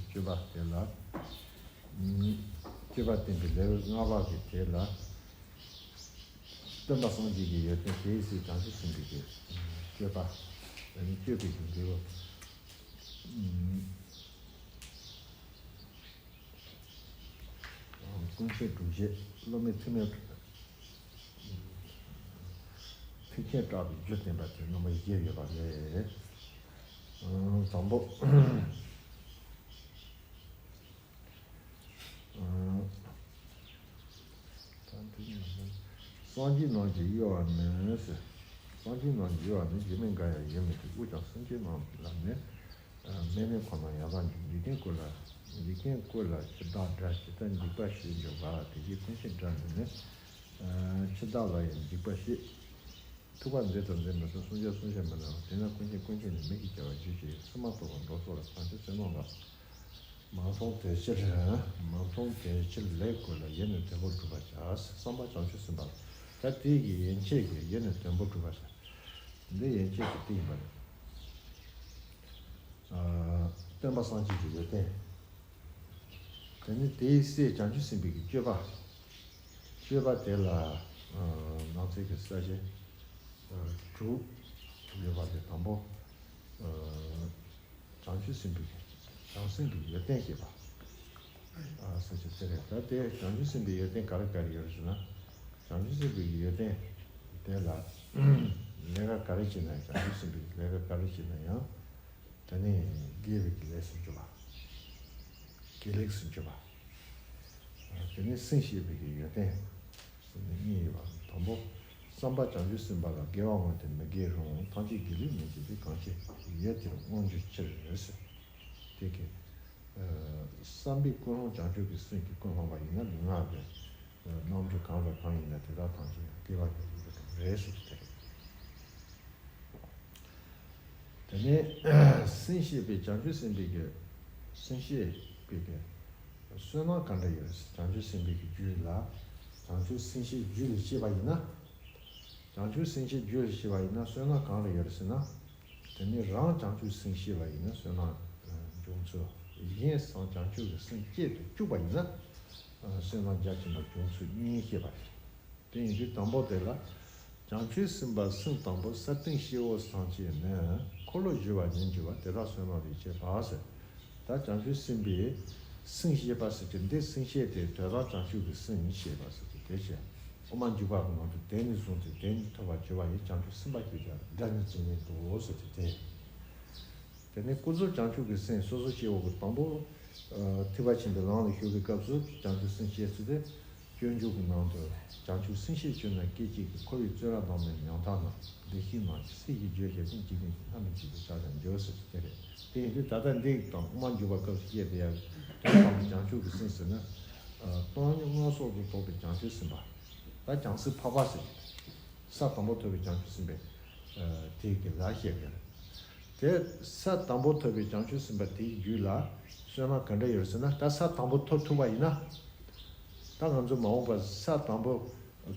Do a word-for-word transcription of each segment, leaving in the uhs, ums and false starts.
སྤྱོད་པ་དེ་ལ། སྤྱོད་པ་བསྟན་པའི་ལེའུ་ལྔ་པ་གི་དེ་ལ། སྟོན་པ་སངས་རྒྱས་ཀྱི་ཡོན་ཏན་དེའི་ཚེ་བྱང་ཆུབ་སེམས་དཔའི་གི་སྤྱོད་པ། སྤྱོད་པའི་གི་འབྲས་བུ། ཀུན་ཤེས་སྒྲུབ་བྱེད་སློབ་མའི་ཐུགས་སྨོན། ཐེག་ཆེན་གྲགས་པའི་རྒྱུ་བསྟན་པ་དེ་རྣམ་པ་བཞི་ཡོད་པ་རེད། དང་པོ། སངས་རྒྱས་རྣམས་ཀྱི་དབྱེ་བ་ནི། སངས་རྒྱས་རྣམས་ཀྱི་དབྱེ་བ་ནི། ཡོད་མིན་འགའ་ཡང་ཡོད་མི་སྲིད། དབུས་ཀྱང་སེམས་ཅན་རྣམས་ལ་ནི། མེད་མིན་ཁོ་ན་ཡང་དག་འབྱུང་། འཇིག་རྟེན་ཀུན་ལ། འཇིག་རྟེན་ཀུན་ལ་འཆི་བདག་འདྲ། ཇི་ལྟར་འཇིག་པ་ཞེས་བརྗོད་པ། དེ་བཞིན་ཀུན་ཤེས་འདྲ་ནི་ནི། འཆི་བདག་ལ་ཡང་འཇིག་པ་ཤེས། ཐུབ་པ་མཛེས་དང་མཛེས་མི་ཐུབ། གསུང་རྒྱ་གསུང་བཤད་མི་ནུས་པ། དེས་ན་ཀུན་མཁྱེན་ཀུན་མཁྱེན་ནི། མིག་གིས་བྱ་བ་བརྗོད་ཀྱི་ཡོད། སེམས་མ་རྟོགས་པར་འགྲོ་སོགས་ལ། བྱང་ཆུབ་སེམས་སྣང་ལ། མ་མཐོང་དེ་ཕྱིར། མ་མཐོང་དེ་ཕྱིར་ལེགས་བཀོད་ལ། ཡེ་ནས་དོན་པོར་སྒྲུབ་པར་བྱ། བསམ་པ་བྱང་ཆུབ་སེམས་དཔའ་ལ། ད་དེ་གི་ཡན་ཆད་ཀྱི་ཡེ་ནས་དོན་པོར་སྒྲུབ་པར་བྱ། འདི་ཡན་ཆད་ཀྱི་དེ་ཡིན་པ་རེད། སྟོན་པ་སངས་རྒྱས་ཀྱི་ཡོན་ཏན། དེ་ནི་དེའི་སྲས་བྱང་ཆུབ་སེམས་དཔའི་གི་སྤྱོད་པ། སྤྱོད་པ་དེ་ལ་ནང་གསེས་ཀྱི་ས་བཅད་དྲུག་ཡོད་པ་དེ། དང་པོ། བྱང་ཆུབ་སེམས་དཔའི་གི་བྱང་སེམས་ཀྱི་ཡོན་ཏན་བཤད་པ། ས་བཅད་དེ་རེད། ད་དེ་བྱང་ཆུབ་སེམས་དཔའི་ཡོན་ཏན་ག་རེ་ག་རེ་ཡོད་རེད་ཟེར་ན། བྱང་ཆུབ་སེམས་དཔའི་གི་ཡོན་ཏན་དེ་ལ་ལས་ཀ་ག་རེ་བྱེད་ན་ཡང་། བྱང་ཆུབ་སེམས་དཔའི་གི་ལས་ཀ་ག་རེ་བྱེད་ན་ཡང་། དེ་ནས་དགེ་བའི་གི་ལས་སུ་འགྱུར་བ། དགེ་ལེགས་སུ་འགྱུར་བ། དེ་ནས་སེམས་ཤེས་པའི་གི་ཡོན་ཏན་གཉིས་ཡོད་པ། དང་པོ། བསམ་པ་བྱང་ཆུབ་སེམས་དཔའ་ལ། དགེ་བ་བསྔོས་ཏེ་མི་དགེའི་རང་དབང་། ཐམས་ཅད་དགེ་ལེགས་སྨོན་བྱས་ཏེ། གང་བྱས་ཡུལ་དེར་མངོན་གྱུར་ཕྱིར། དེ་གི་བསམ་པའི་ཀུན་སློང་བྱང་ཆུབ་ཀྱི་སེམས་ཀྱིས་ཀུན་སློང་བ་ཡིན་ན། ལུས་ངག་གི་རྣམ་འགྱུར་གང་དང་གང་ཡིན་ན་དེ་དག་ཐམས་ཅད་དགེ་བ་གི་རིགས་རེད་ཟེར་གྱི་དེ་རེད། དེ་ནས་སེམས་ཤེས་པའི་བྱང་ཆུབ་སེམས་དཔའི་གི་སེམས་ཤེས་པའི་གི་བསོད་ནམས་ག་འདྲ་ཡོད། བྱང་ཆུབ་སེམས་དཔའི་གི་རྒྱུད་ལ། བྱང་ཆུབ་སེམས་ཤེས་རྒྱུད་ལ་སྐྱེས་པ་ཡིན་ན། བྱང་ཆུབ་སེམས་ཤེས་རྒྱུད་ལ་སྐྱེས་པ་ཡིན་ན་བསོད་ནམས་གང་རེ་ཡོད་ཟེར་ན། དེ་ནས་རང་བྱང་ཆུབ་སེམས་ཤེས་པ་ཡིན་ན་བསོད་ནམས་འབྱུང་ཚུལ། གཞན་སེམས་བྱང་ཆུབ་ཀྱི་སེམས་བསྐྱེད་དུ་བཅུག་པ་ཡིན་ན། བསོད་ནམས་རྒྱ་ཆེན་པོ་འབྱུང་ཚུལ་གཉིས་བཤད་པ་རེད། དེ་ཡིན་དུས་དང་པོ་དེ་ལ། བྱང་ཆུབ་སེམས་དཔའ་སེམས་དང་པོ་ས་སྟེང་སྤྱི་བོ་ཐམས་ཅད་ནི། འཁོར་ལོ་བསྒྱུར་བ་ཉིད་འགྱུར་བ། དེ་དག་བསོད་ནམས་རིགས་ཀྱི་བག་ཟེར། ད་བྱང་ཆུབ་སེམས་དཔའི་སེམས་ཤེས་པ་ཟེར་གྱི་འདི། སེམས་ཤེས་དེ་དོན་དམ་བྱང་ཆུབ་ཀྱི་སེམས་ཤེས་པ་ཟེར་གྱི་དེ་བྱས། དབུ་མ་འཇུག་པ་གི་ནང་དུ་དེ་ནས་བཟུང་སྟེ་དེ་ནས་ཐོབ་པར་འགྱུར་བ་ཡི། བྱང་ཆུབ་སེམས་དཔའ་ཁྱོད་ཀྱང་སྒྲ་ཉིད་ཅན་ཉིད་དོ་ཟེར་གྱི་དེ། དེ་ནས་ཀུན་རྫོབ་བྱང་ཆུབ་ཀྱི་སེམས་སོ་སོ་སྐྱེ་བོ་གི་དང་པོ། ཨ་ཐེག་པ་ཆེན་པོའི་ལམ་ལ་ཞུགས་པའི་སྐབས་སུ་བྱང་ཆུབ་སེམས་བསྐྱེད་ཚུལ་དེ། སྤྱོད་འཇུག་གི་ནང་དུ། བྱང་ཆུབ་སེམས་བསྐྱེད་བཅོས་ན་སྐད་ཅིག་གིས། འཁོར་བའི་བཙོན་རར་བསྡམས་ནས་ཉམ་ཐག་ན། བདེ་གཤེགས་རྣམས་ཀྱི་སྲས་ཀྱིས་བརྗོད་བྱ་ཅིང་། འཇིག་རྟེན་གྱི་ལྷ་མིན་བརྒྱུད་པའི་ཕྱག་རྒྱར་འགྱུར་ཟེར་གྱི་དེ་རེད། དེ་ཡིན་དུས་ད་ལྟ་འདི་དང་དབུ་མ་འཇུག་པ་སྐབས་སུ་བཤད་པའི་ཡང་དོན་དམ་པའི་བྱང་ཆུབ་ཀྱི་སེམས་ཟེར་ན། ཨ་སྟོང་ཉིད་མངོན་སུམ་དུ་རྟོགས་པའི་བྱང་ཆུབ་སེམས་དཔའ། ད་བྱང་སེམས་འཕགས་པ་ཟེར། ས་དང་པོ་ཐོབ་པའི་བྱང་ཆུབ་སེམས་དཔའི་ཨ་དེ་གི་ལ་བཤད་དགོས། དེ་ས་དང་པོ་ཐོབ་པའི་བྱང་ཆུབ་སེམས་དཔའ་དེའི་རྒྱུད་ལ་བསོད་ནམས་ག་འདྲ་ཡོད་ཟེར་ན། ད་ས་དང་པོ་ཐོབ་ཐུབ་པ་ཡིན་ན། ད་ང་ཚོ་མ་འོངས་པར་ས་དང་པོ་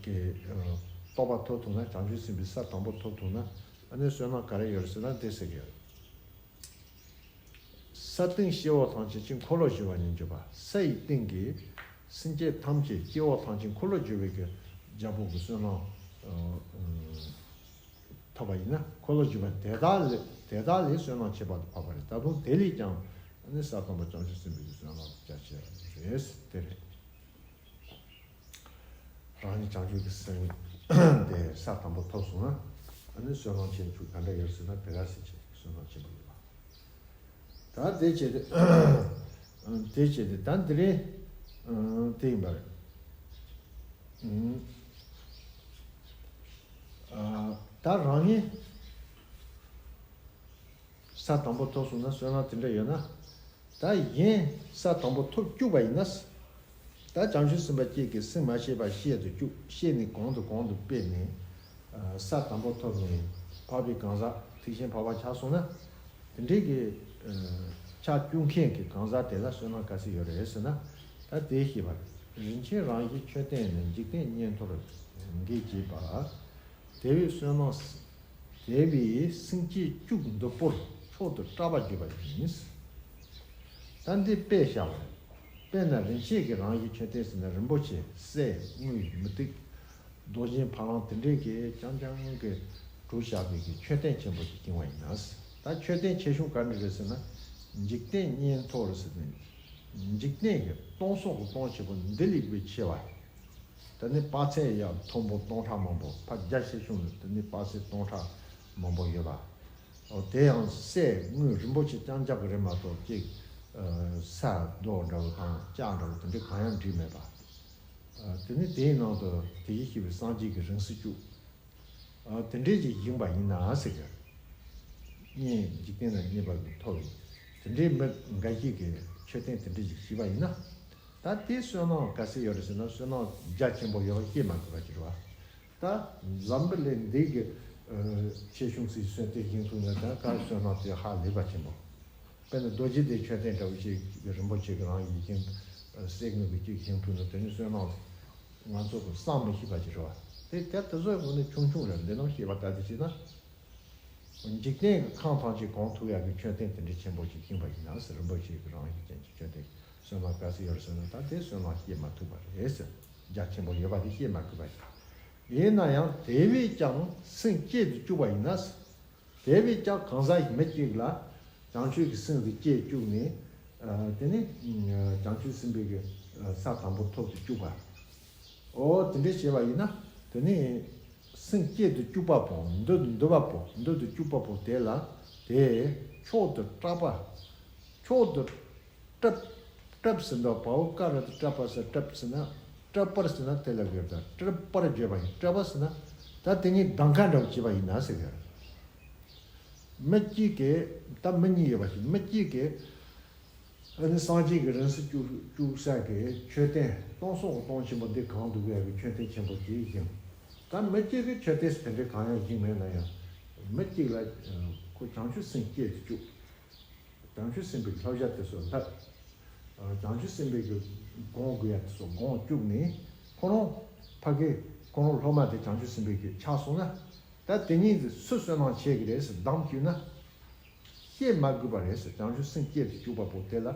གི་ཨ་རྟོགས་པ་ཐོབ་ཐུབ་ན། བྱང་ཆུབ་སེམས་དཔའི་ས་དང་པོ་ཐོབ་ཐུབ་ན། ཨ་ནི་བསོད་ནམས་ག་རེ་ཡོད་ཟེར་ན་འདི་ཟེར་གི་ཡོད། ས་སྟེང་སྤྱི་བོ་ཐམས་ཅད་ཀྱི། འཁོར་ལོ་བསྒྱུར་བ་ཉིད་འགྱུར་བ། ས་ཡི་སྟེང་གི་སེམས་ཅན་ཐམས་ཅད་སྤྱི་བོ་ཐམས་ཅད་འཁོར་ལོ་བསྒྱུར་བའི་གི་རྒྱལ་པོ་གི་བསོད་ནམས་ཨ་ཨ་ཐོབ་པ་ཡིན་ན། འཁོར་ལོ་བསྒྱུར་བ་དེ་དག་ལས་དེ་དག་ལས་བསོད་ནམས་ཁྱད་པར་དུ་འཕགས་པ་རེད། ད་དུང་དེ་ལས་ཀྱང་ཨ་ནི་ས་དང་པོ་བྱང་ཆུབ་སེམས་དཔའི་གི་བསོད་ནམས་རྒྱ་ཆེ་རེད། དེ་རེད། རང་ཉིད་བྱང་ཆུབ་ཀྱི་སེམས་དེ་ས་དང་པོ་ཐོབ་སོང་ན། ཨ་ནི་བསོད་ནམས་ཆེན་པོ་ག་འདྲ་ཡོད་ཟེར་ན། དེ་ག་ཟེར་བྱས་བསོད་ནམས་ཆེན་པོ་ཡོད་པ། ད་དེ་བྱས་ཏེ་དེ་བྱས་ཏེ་ད་འདི་རེད། དེ་ཡིན་པ་རེད། ད་རང་ཉིད་ས་དང་པོ་ཐོབ་སོང་ན་བསོད་ནམས་དེ་འདྲ་ཡོད་ན། ད་གཞན་ས་དང་པོ་ཐོབ་བཅུག་པ་ཡིན་ན། ད་བྱང་ཆུབ་སེམས་དཔའ་ཁྱེད་ཀྱིས་སེམས་མ་ཤེས་པ་བཤད་དུ་བཅུག་བཤད་ནས་གོང་དུ་གོང་དུ་སྤེལ་ནས། ས་དང་པོ་ཐོབ་ནས་འཕགས་པའི་གང་ཟག་ཐེག་ཆེན་འཕགས་པ་ཆགས་སོང་ན། དེ་འདྲའི་གི་ཆགས་བཅུག་མཁན་གྱི་གང་ཟག་དེ་ལ་བསོད་ནམས་ག་ཚད་ཡོད་རེད་ཟེར་ན། ད་དེ་ཤེས་པ་རེད། རིན་ཆེན་རང་བཞིན་མཆོད་རྟེན་ནི། འཇིག་རྟེན་གཉན་འཐོར་འགས་བགྱིས་པ། དེ་བས་བསོད་ནམས། དེ་བས་སེམས་བསྐྱེད་བཅུག་འདི་པོར་མཆོག་ཏུ་སྐྲག་པར་གྱུར་པ་ཡིན། ད་འདི་དཔེ་བཞག་པ་རེད། དཔེར་ན་རིན་ཆེན་གྱི་རང་བཞིན་མཆོད་རྟེན་ཟེར་ན་རིན་པོ་ཆེ་གསེར་དངུལ་མུ་ཏིག་རྡོ་རྗེ་ཕ་ལང་དེ་འདྲས་ཀྱིས་རྐྱང་རྐྱང་གི་གྲུབ་བཞག་པའི་གི་མཆོད་རྟེན་ཆེན་པོ་ཞིག་བཞེངས་པ་ཡིན་ན། ད་མཆོད་རྟེན་ཆེ་ཆུང་ག་འདྲ་རེད་ཟེར་ན། འཇིག་རྟེན་གཉན་ཐོས་རེད་ཟེར་ནས། འཇིག་རྟེན་གྱི་སྟོང་གསུམ་གྱི་སྟོང་ཆེན་པོ་འདི་ལས་ཀྱི་ཆེ་བ། དེ་ནས་དཔག་ཚད་ཡང་མཐོན་པོ་སྟོང་ཕྲག་མང་པོ། ཕར་རྒྱ་ཆེ་ཆུང་ནས་དེ་ནས་དཔག་ཚད་སྟོང་ཕྲག་མང་པོ་ཡོད་པ། འོ་དེ་ཡང་གསེར་དངུལ་རིན་པོ་ཆེ་རྐྱང་རྐྱང་གི་རེད་མ་གཏོགས་ཅིག་ས་རྡོ་འདྲ་བོ་དང་ལྕགས་འདྲ་བོ་དེ་འདྲའི་གང་ཡང་བྲིས་མེད་པ། དེ་ནས་དེའི་ནང་དུ་དེ་བཞིན་གཤེགས་པའི་སངས་རྒྱས་ཀྱི་རིང་བསྲེལ་བཅུ། དེ་འདྲའི་ཅིག་བཞེངས་པ་ཡིན་ན་ཟེར་གི། གཉན་འཇིག་རྟེན་ན་གཉན་པ་གི་ཐོབ་པའི་དེ་འདྲའི་མི་འགའ་ཞིག་གིས་མཆོད་རྟེན་དེ་འདྲ་ཞིག་བཞེངས་པ་ཡིན་ན། ད་དེའི་བསོད་ནམས་ག་ཚད་ཡོད་རེད་ཟེར་ན། བསོད་ནམས་རྒྱ་ཆེན་པོ་ཡོད་པ་བཤད་མ་དགོས་པ་ཅིག་རེད་བ། ད་འཛམ་བུ་གླིང་འདི་གི་ཆེ་ཆུང་ཚིག་བསོད་བདེ་ཞིང་ཐུག་ན་ད་ག་བསོད་ནམས་དེ་ཧ་ལས་པ་ཆེན་པོ། དཔེར་ན་རྡོ་རྗེ་གདན་མཆོད་རྟེན་འདྲ་བོ་ཞིག་རིན་པོ་ཆེ་གི་རང་བཞིན་གསེར་དངུལ་གྱི་ཅིག་བཞེངས་ཐུབ་ན་དེ་ནི་བསོད་ནམས་ང་ཚོ་གི་བསམ་མི་ཤེས་པ་ཅིག་རེད་བ། དེ་དེ་དེ་ཚོའི་ངོས་ནས་ཆུང་ཆུང་རེད། འདི་རྣམས་བཤད་པ་ལྟ་དེ་བྱས་ན། འཇིག་རྟེན་གྱི་ཁམས་ཐམས་ཅད་གང་ཐུབ་ཡག་གི་མཆོད་རྟེན་དེ་འདྲའི་ཆེན་པོ་ཞིག་བཞེངས་པ་ཡིན་ན་ཟེར། རིན་པོ་ཆེ་གི་རང་བཞིན་ཅན་གྱི་མཆོད་རྟེན་བསོད་ནམས་ག་ཚོད་ཡོད་རེད་ཟེར་ན། ད་དེ་བསོད་ནམས་བཤད་མ་ཐུབ་པ་རེད་ཟེར། རྒྱ་ཆེན་པོ་ཡོད་པ་དེ་བཤད་མ་དགོས་པ་ཞིག་ཡིན་ན་ཡང་དེ་བས་ཀྱང་སེམས་བསྐྱེད་དུ་བཅུག་པ་ཡིན་ན། དེ་བས་ཀྱང་གང་ཟག་གི་མི་གཅིག་ལ་བྱང་ཆུབ་ཀྱི་སེམས་དེ་བསྐྱེད་བཅུག་ནས། ཨ་དེ་ནས་ཨ་བྱང་ཆུབ་སེམས་དཔའི་གི་ཨ་ས་དང་པོ་ཐོབ་ཏུ་བཅུག་པ། འོ་དེ་འདྲ་བྱས་པ་ཡིན་ན། དེ་ནས་སེམས་བསྐྱེད་དུ་བཅུག་པ་པོ། མདུན་དུ་འདོད་པ་པོ། མདུན་དུ་བཅུག་པ་པོ་དེ་ལ་དེ་མཆོག་ཏུ་སྤྲགས་པ། མཆོག་ཏུ་སྤྲགས། སྤྲགས་ཟེར་འདུག་བ། འོ་ཀ་ར་ཏུ་སྤྲགས་པ་ཟེར། སྤྲགས་ཟེར་ན། སྤྲགས་པར་ཟེར་ན་དེ་ལ་གི་ད་སྤྲགས་པར་བརྗོད་པ་ཡིན། སྤྲགས་པ་ཟེར་ན་ད་དེ་ཉིད་གདམ་ཁ་འདྲ་བོ་བྱས་པ་ཡིན་ན་ཟེར་གི། མི་གཅིག་གིས། ད་མི་གཉིས་ཡོད་པ་ཞིག་མི་གཅིག་གིས་ཨ་ནི་སངས་རྒྱས་ཀྱི་རིང་བསྲེལ་བཅུ་བཅུ་ས་གི་མཆོད་རྟེན་སྟོང་གསུམ་གྱི་སྟོང་ཆེན་པོ་འདི་གང་འདུག་ཡ་གི་མཆོད་རྟེན་ཆེན་པོ་དེ་བཞེངས། ད་མི་གཅིག་གིས་མཆོད་རྟེན་དེ་འདྲའི་གང་ཡང་བཞེངས་མེད་ན་ཡང་། མི་གཅིག་ལ་ཁོ་བྱང་ཆུབ་སེམས་བསྐྱེད་དུ་བཅུག་བྱང་ཆུབ་སེམས་དཔའི་བསླབ་བྱ་དེ་ཚོ་ལྟར། བྱང་ཆུབ་སེམས་དཔའི་གི་སྒོམ་དགོས་ཡ་དེ་ཚོ་སྒོམ་བཅུག་ནས། ཁོ་རང་ཕ་གི་ཁོ་རང་སློབ་མ་དེ་བྱང་ཆུབ་སེམས་དཔའི་གི་ཆགས་སོང་ན། ད་དེ་ཉིད་དུ་སུ་བསོད་ནམས་ཆེ་གི་རེད་ཟེར་གདམས་བཅུག་ན། བཤད་མ་དགོས་པ་རེད་ཟེར། བྱང་ཆུབ་སེམས་བསྐྱེད་དུ་བཅུག་པ་པོ་དེ་ལ་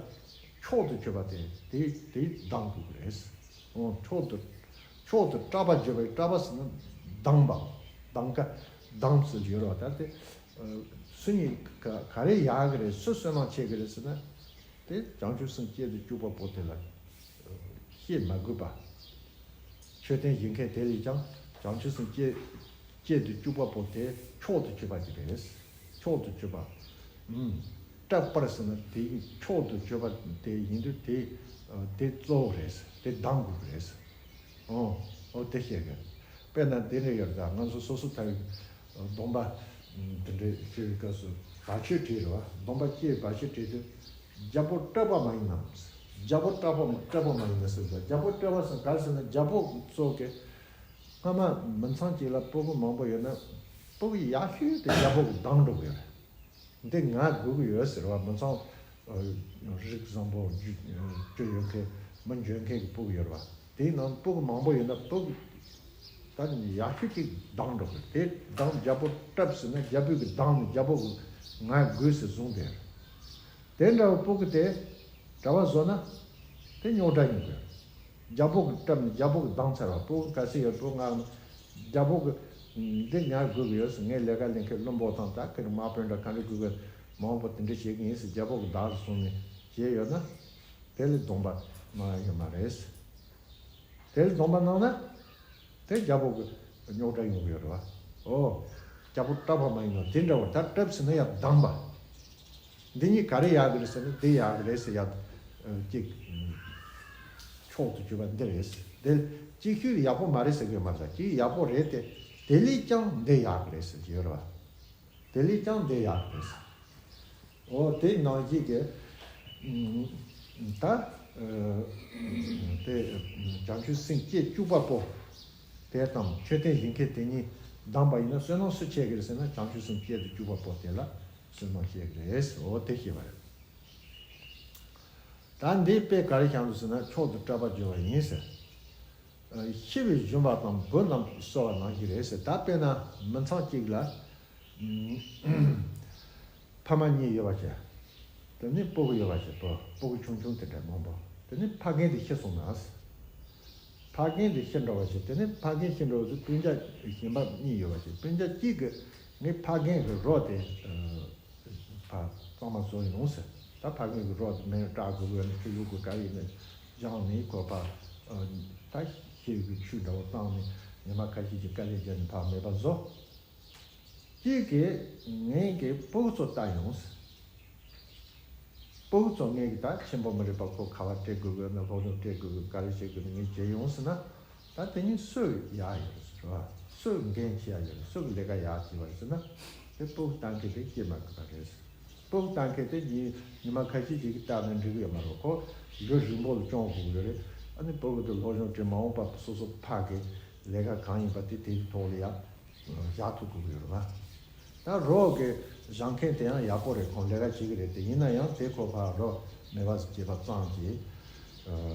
མཆོག་ཏུ་གྱུར་པ་དེ་དེ་དེ་གདམས་དགོས་ཀྱི་རེད་ཟེར། འོ་མཆོག་ཏུ་མཆོག་ཏུ་སྤྲགས་པ་བརྗོད་པའི་སྤྲགས་པ་ཟེར་ན་གདམས་པ། གདམས་ཀ། གདམས་ཟེར་ཡོད་རེད་བ། ད་དེ་སུ་ཉིད་ག་ག་རེ་ཡག་གི་རེད། སུ་བསོད་ནམས་ཆེ་གི་རེད་ཟེར་ན། དེ་བྱང་ཆུབ་སེམས་བསྐྱེད་དུ་བཅུག་པ་པོ་དེ་ལ་བཤད་མ་དགོས་པ། མཆོད་རྟེན་བཞེངས་མཁན་དེ་ལས་ཀྱང་བྱང་ཆུབ་སེམས་བསྐྱེད་བསྐྱེད་དུ་བཅུག་པ་པོ་དེ་མཆོག་ཏུ་གྱུར་པ་དེ་རེད། མཆོག་ཏུ་གྱུར་པ། ཨུམ། སྤྲགས་པར་ཟེར་ན་དེ་མཆོག་ཏུ་གྱུར་པ་དེ་ཡིན་དུས་དེ་དེ་གཙོ་བོ་རེད། དེ་གདམས་དགོས་ཀྱི་རེད། ཨོ། ཨོ་དེ་བཤད་གི། དཔེར་ན་དེ་འདྲ་ཡོད་རེད། ད་ང་ཚོ་སོ་སོ་ཐར་སྡོམ་པ་དེ་འདྲ་བྱེད་པའི་སྐབས་སུ་བར་ཆད་བྲིས་རེད་བ། སྡོམ་པ་བཅས་བར་ཆད་བྲིས་དུས། རྒྱལ་པོ་སྤྲགས་པ་མ་ཡིན་ནམ། རྒྱལ་པོ་སྤྲགས་པ་སྤྲགས་པ་མ་ཡིན་ནམ་ཟེར་འདུག་རྒྱལ་པོ་སྤྲགས་པ་ཟེར་ག་རེ་ཟེར་ན། རྒྱལ་པོ་གི་ཚོགས་ཀྱི་སྔ་མ་མི་ཚང་གཅིག་ལ་སྤུ་གུ་མང་པོ་ཡོད་ན། སྤུ་གུ་ཡག་ཤོས་དེ་རྒྱལ་པོ་གིས་བདམས་འགྲོ་གི་ཡོད་རེད། འདི་ང་དགོས་ཀྱི་ཡོད་ཟེར་བ། མི་ཚང་རིགས་བཟང་པོ་རྒྱུ་རྒྱུ་ཡོད་མཁན། མི་འཇོན་མཁན་གྱི་སྤུ་གུ་ཡོད་རེད་བ། དེའི་ནང་སྤུ་གུ་མང་པོ་ཡོད་ན་སྤུ་གུ་ད་ནི་ཡག་ཤོས་ཅིག་བདམས་འགྲོ་གི། དེ་བདམས། རྒྱལ་པོ་སྤྲགས་ཟེར་ན་རྒྱལ་པོ་གིས་བདམས་ནས་རྒྱལ་པོ་གིས་ང་དགོས་ཟེར་བཟུང་བསྡད། དེ་འདྲ་བའི་སྤུ་གུ་དེ་གྲྭ་པ་བཟོ་ན་དེ་རྙོག་དྲ་ཡོང་གི། རྒྱལ་པོ་གིས་སྤྲགས་ནས་རྒྱལ་པོ་གིས་བདམས་ཚར་བ། སྤུ་གུ་ག་ཚོད་ཡོད། སྤུ་གུ་ང་རྒྱལ་པོ་གིས་འདི་ང་དགོས་ཀྱི་ཡོད་ཟེར། ངས་ལས་ཀ་ལས་མཁན་བློན་པོ་དང་ད་ཁིར་དམག་དཔོན་འདྲ་ག་འདྲ་དགོས་ཀྱི་མང་པོ་དེ་འདྲ་བྱེད་ཀྱི་ཡིན་ཟེར། རྒྱལ་པོ་གིས་བདག་ཏུ་བཟུང་ནས་བྱས་ཡོད་ན། དེ་ལས་སྡོམ་པ་གནང་ཡ་ཡོད་མ་རེད། དེ་ལས་སྡོམ་པ་གནང་ན་དེ་རྒྱལ་པོ་གི་རྙོག་དྲ་ཡོང་གི་ཡོད་རེད་བ། ཨོ། རྒྱལ་པོ་སྤྲགས་པ་མ་ཡིན་ནམ། དེ་འདྲ་བ། ད་སྤྲགས་ཟེར་ན་ཡང་གདམས་པ། འདི་གཉིས་ག་རེ་ཡག་གི་རེད་ཟེར་ན། དེ་ཡག་གི་རེད་ཟེར་ཡ། ཨ་གཅིག་མཆོག་ཏུ་གྱུར་པ་འདི་རེད་ཟེར། དེ་གཅིག་ཤོས་ཡག་པོ་མ་རེད་ཟེར་གི་མ་རེད། གཅིག་ཡག་པོ་རེད་དེ། དེ་ལས་ཀྱང་འདི་ཡག་གི་རེད་ཟེར་གྱི་ཡོད་རེད་བ། དེ་ལས་ཀྱང་འདི་ཡག་རེད། འོ་དེ་ནང་བཞིན་གྱི། ཨུམ། ད་ཨ་དེ་བྱང་ཆུབ་སེམས་བསྐྱེད་བཅུག་པ་པོ་དེ་དང་མཆོད་རྟེན་བཞེངས་མཁན་དེ་གཉིས་བདམས་པ་ཡིན་ན་བསོད་ནམས་སུ་ཆེ་གི་རེད་ཟེར་ན། བྱང་ཆུབ་སེམས་བསྐྱེད་དུ་བཅུག་པ་པོ་དེ་ལ་བསོད་ནམས་ཆེ་གི་རེད། འོ་དེ་ཤེས་པ་རེད། ད་འདིའི་དཔེ་ག་རེ་བཞག་འདུག་ཟེར་ན། མཆོག་ཏུ་སྤྲགས་པ་བརྗོད་པ་ཡིན་ཟེར། ཨ་ཤི་བའི་ཞུན་པ་དང་འབུ་རྣམས་གསོ་བ་ནང་བཞིན་རེད་ཟེར། ད་དཔེར་ན་མི་ཚང་གཅིག་ལ་ཨུམ་ཕ་མ་གཉིས་ཡོད་པ་བྱས། དེ་ནས་སྤུ་གུ་ཡོད་པ་ཞིག་སྤུ་སྤུ་གུ་ཆུང་ཆུང་དེ་འདྲ་མང་པོ། དེ་ནས་ཕ་རྒན་དེ་ཤི་སོང་ན། ཕ་རྒན་དེ་ཤི་འགྲོ་བ་ཞིག་དེ་ནས་ཕ་རྒན་ཤི་འགྲོ་བ་དུས་སྤུན་ཀྱག་གཞན་པ་གཉིས་ཡོད་པ་ཞིག་སྤུན་ཀྱག་གཅིག་གིས་ངའི་ཕ་རྒན་གྱི་རོ་དེ་ཕ་གཙང་མ་བཟོ་ཡོང་ཟེར། ད་ཕ་རྒན་གྱི་རོ་དེ་མེ་སྐྲག་དགོས་ཀྱི་ཡོད་ན་ཆུ་ཡུག་གི་ག་ཡིན་ན་བཞག་ནས་ཁོ་ཕ་ད་ཤེལ་གྱི་ཆུ་འདྲ་བོ་བཏང་ནས་ཉི་མ་ཁ་ཤས་ཀྱི་དཀའ་ལས་བརྒྱབ་ནས་ཕ་མེད་པ་བཟོ། གཅིག་གིས་ངའི་གི་སྤུ་གུ་ཚོ་ལྟ་ཡོང་ཟེར། སྤུ་གུ་ཚོ་ངས་ཀྱི་ད་ཆེན་པོ་མི་རིག་པ་ཁོ་ཁ་པར་སྤྲད་དགོས་དགོས་ན་སློབ་སྦྱོང་སྤྲད་དགོས་དགོས་ག་རེ་བྱེད་དགོས་ན་ངས་བྱེད་ཡོང་ཟེར་ན། ད་དེ་ཉིད་སུས་ཡག་ཡོད་རེད་ཟེར་བ། སུས་འགན་འཁྱེར་ཡག་ཡོད་རེད། སུས་ལས་ཀ་ཡག་བྱེད་པ་རེད་ཟེར་ན། དེ་སྤུ་གུ་ལྟ་མཁན་དེ་སྐྱེས་མ་དགོས་པ་རེད་ཟེར། སྤུ་གུ་ལྟ་མཁན་དེ་ཉིན་ཉི་མ་ཁ་ཤས་ཅིག་གི་ལྟ་ན་འགྲིག་གི་ཡོད་མ་རེད། ཁོ་ལོ་རིང་པོ་ལ་སྐྱོང་དགོས་ཀྱི་ཡོད་རེད། ཨ་ནི་སྤུ་གུ་དེ་སློབ་སྦྱོང་བྱེད་མ་འོངས་པ་སོ་སོ་ཕ་གི་ལས་ཀ་གང་ཡིན་པ་དེ་དེའི་ཐོག་ལ་ཡག་བཞག་ཐུབ་དགོས་ཀྱི་ཡོད་རེད་བ། ད་རོགས་ཀྱི་བཞག་མཁན་དེ་ཡང་ཡག་པོ་རེད། ཁོང་ལས་ཀ་བྱེད་ཀྱི་རེད། དེ་ཡིན་ན་ཡང་དེ་ཁོ་ཕར་རོགས་མེད་པ་བྱས་པ་ཙམ་གྱིས་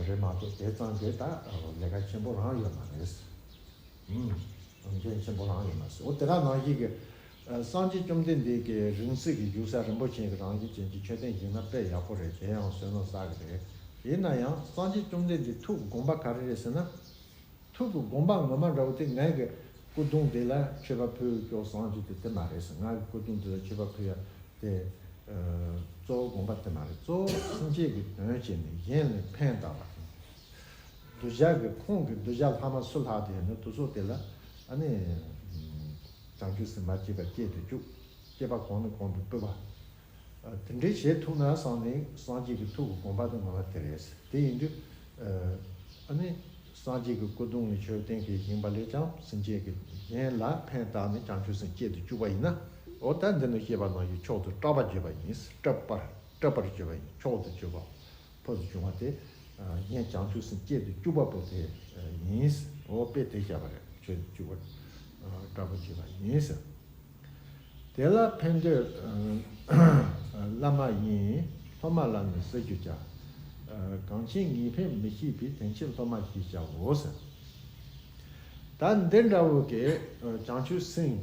རེད་མ་གཏོགས་དེ་ཙམ་གྱིས་ད་ལས་ཀ་ཆེན་པོ་རང་ཡོད་མ་རེད། ཨུམ། འགན་ཆེན་པོ་རང་ཡོད་མ་རེད། འོ་དེ་ག་ནང་བཞིན་གྱི་སངས་རྒྱས་བཅོམ་ལྡན་འདས་ཀྱི་རིང་བསྲེལ་གྱི་བཞུགས་ས་རིན་པོ་ཆེ་གི་རང་བཞིན་ཅན་གྱི་མཆོད་རྟེན་བཞེངས་ན་དཔེ་ཡག་པོ་རེད། དེ་ཡང་བསོད་ནམས་བསགས་ཀྱི་རེད། ཡིན་ན་ཡང་སངས་རྒྱས་བཅོམ་ལྡན་འདས་ཐུགས་དགོངས་པ་ག་རེ་རེད་ཟེར་ན། ཐུགས་ཀྱི་དགོངས་པ་ངོ་མ་འདྲ་བོ་དེ་ངའི་གི་སྐུ་གདུང་དེ་ལ་མཆོད་པ་ཕུལ་སྐྱོ་སང་རྒྱུ་དེ་དེ་མ་རེད་ཟེར། ངའི་གི་སྐུ་གདུང་དེ་ལ་མཆོད་པ་ཕུལ་ཡ་དེ་གཙོ་བོ་དགོངས་པ་དེ་མ་རེད། གཙོ་བོ་སེམས་བསྐྱེད་ཀྱི་དོན་བྱས་ནས་གཞན་ལ་ཕན་བཏགས་པ། གདུལ་བྱ་གི་ཁོང་གི་གདུལ་བྱ་ལྷག་མ་སུ་ལྷག་དེ་ཡིན་ན་དེ་ཚོ་དེ་ལ་ཨ་ནི་བྱང་ཆུབ་སེམས་དཔའ་སྐྱེད་པ་སྐྱེད་དུ་བཅུག་སྐྱེས་པ་གང་ནས་གང་དུ་སྤོས་པ། དེ་འདྲའི་བྱེད་ཐུབ་ན་བསམ་ནས་སངས་རྒྱས་ཀྱི་ཐུགས་ཀྱི་དགོངས་པ་དེ་ངོ་མ་དེ་རེད། དེ་ཡིན་དུས་ཨ་ནི་སངས་རྒྱས་ཀྱི་སྐུ་གདུང་ནས་མཆོད་རྟེན་གྱི་བཞེངས་པ་ལས་ཀྱང་སེམས་ཅན་གྱི་གཞན་ལ་ཕན་བཏགས་ནས་བྱང་ཆུབ་སེམས་བསྐྱེད་དུ་བཅུག་པ་ཡིན་ན། འོ་ད་འདི་ནི་བཤད་པ་ནང་བཞིན་མཆོག་ཏུ་སྐྲག་པར་བརྗོད་པ་ཡིན། སྐྲག་པར་སྐྲག་པར་བརྗོད་པ་ཡིན། མཆོག་ཏུ་གྱུར་པ་ཕུལ་དུ་བྱུང་བ་དེ་གཞན་བྱང་ཆུབ་སེམས་བསྐྱེད་དུ་བཅུག་པ་པོ་དེ་ཡིན། འོ་དཔེ་དེ་བཤད་པ་རེད། མཆོག་ཏུ་གྱུར་པ་སྐྲག་པར་བརྗོད་པ་ཡིན། དེ་ལ་ཕན་འདོད་བླ་མ་ཡིན། སློབ་མ་ལ་ནི་གསེར་གྱུར་བྱ། གང་ཕྱིར་ངེས་ཕན་མི་ཤེས་པའི། དེང་ཕྱིར་སློབ་མ་ཞེས་བྱའོ་ཟེར། ད་འདི་འདྲ་བོ་གི་བྱང་ཆུབ་སེམས་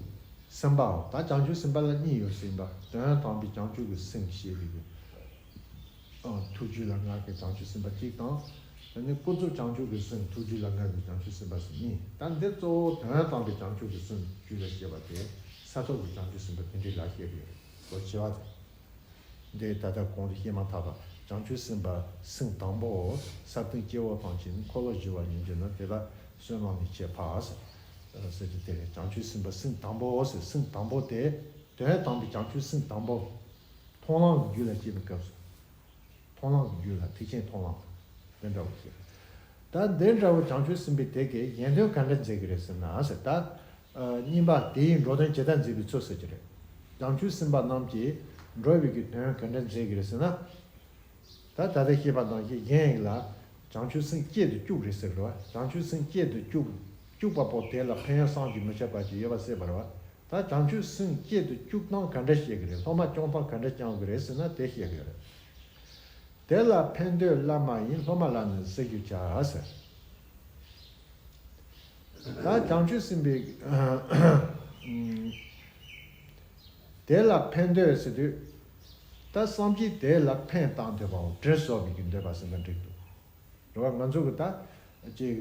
སེམས་པའོ། ད་བྱང་ཆུབ་སེམས་དཔའ་ལ་གཉིས་ཡོད་ཟེར་བ། དོན་དམ་པའི་བྱང་ཆུབ་ཀྱི་སེམས་ཞེས་པའི་ཨ། ཐུགས་རྒྱུད་ལ་མངའ་བའི་བྱང་ཆུབ་སེམས་དཔའ་གཅིག་དང་། དེ་ནས་ཀུན་རྫོབ་བྱང་ཆུབ་ཀྱི་སེམས་ཐུགས་རྒྱུད་ལ་མངའ་བའི་བྱང་ཆུབ་སེམས་དཔའ་སུ་གཉིས། ད་འདི་གཙོ་བོ་དོན་དམ་པའི་བྱང་ཆུབ་ཀྱི་སེམས་རྒྱུད་ལ་སྐྱེས་པ་དེ་ས་ཐོབ་ཀྱི་བྱང་ཆུབ་སེམས་དཔའ་དེ་འདྲའི་ལ་བཤད་ཀྱི་ཡོད་རེད། ལོ་བྱེ་བ་དེ། འདི་ད་ལྟ་གོང་དུ་བཤད་མ་ཐག་པ་བྱང་ཆུབ་སེམས་དཔའ་སེམས་དང་པོ། ས་སྟེང་སྐྱེ་བོ་ཐམས་ཅད་ནི། འཁོར་ལོ་བཞི་པ་ཉིད་ཀྱི་ནི། དེ་ལ་བསོད་ནམས་ནི་ཆེས་འཕགས་ཟེར། ཟེར་གྱི་དེ་རེད། བྱང་ཆུབ་སེམས་དཔའ་སེམས་དང་པོ་ཟེར། སེམས་དང་པོ་དེ་དོན་དམ་པའི་བྱང་ཆུབ་སེམས་དང་པོ། མཐོང་ལམ་གྱི་རྒྱུད་ལ་སྐྱེས་པའི་སྐབས་སུ། མཐོང་ལམ་གྱི་རྒྱུད་ལ་ཐེག་ཆེན་མཐོང་ལམ་དེ་འདྲ་བོ་ཞིག་ད་འདི་འདྲ་བོ་བྱང་ཆུབ་སེམས་དཔའི་དེ་གའི་གཞན་དོན་ག་འདྲ་མཛད་ཀྱི་རེད་ཟེར་ན་ཟེར། ད་གཉིས་པ་དེ་ཡིས་འགྲོ་དོན་ཇི་ལྟར་མཛད་པའི་ཚུལ་ཟེར་གྱི་རེད། བྱང་ཆུབ་སེམས་དཔའ་རྣམས་ཀྱིས་འགྲོ་བའི་གི་དོན་ག་འདྲ་མཛད་ཀྱི་རེད་ཟེར་ན། ད་ད་ལྟ་བཤད་པ་ནང་བཞིན་གཞན་ཡིན་ལ་བྱང་ཆུབ་སེམས་བསྐྱེད་དུ་བཅུག་རེད་ཟེར་གི་རེད་བ། བྱང་ཆུབ་སེམས་བསྐྱེད་དུ་བཅུག་བཅུག་པ་པོ་དེ་ལ་ཕན་ཡོན་བསམ་གྱིས་མི་ཁྱབ་པ་ཅིག་ཡོད་པ་སྲིད་པ་རེད་བ། ད་བྱང་ཆུབ་སེམས་བསྐྱེད་དུ་བཅུག་སྟངས་ག་འདྲ་བཤད་ཀྱི་རེད། སློབ་མ་སྐྱོང་སྟངས་ག་འདྲ་སྐྱོང་གི་རེད་ཟེར་ན་དེ་བཤད་ཀྱི་རེད། དེ་ལ་ཕན་འདོད་བླ་མ་ཡིན། སློབ་མ་ལ་ནི་གསེར་གྱུར་བྱ་ཟེར། ད་བྱང་ཆུབ་སེམས་དཔའི་དེ་ལ་ཕན་འདོད་ཟེར་དུས། ད་སངས་རྒྱས་དེ་ལ་ཕན་བཏགས་འདོད་པའོ། དྲིན་གཟོ་བའི་གི་འདོད་པ་ཟེར་ན་འགྲིག་འདུག་རེད་བ། ང་ཚོ་གི་ད་ཅིག་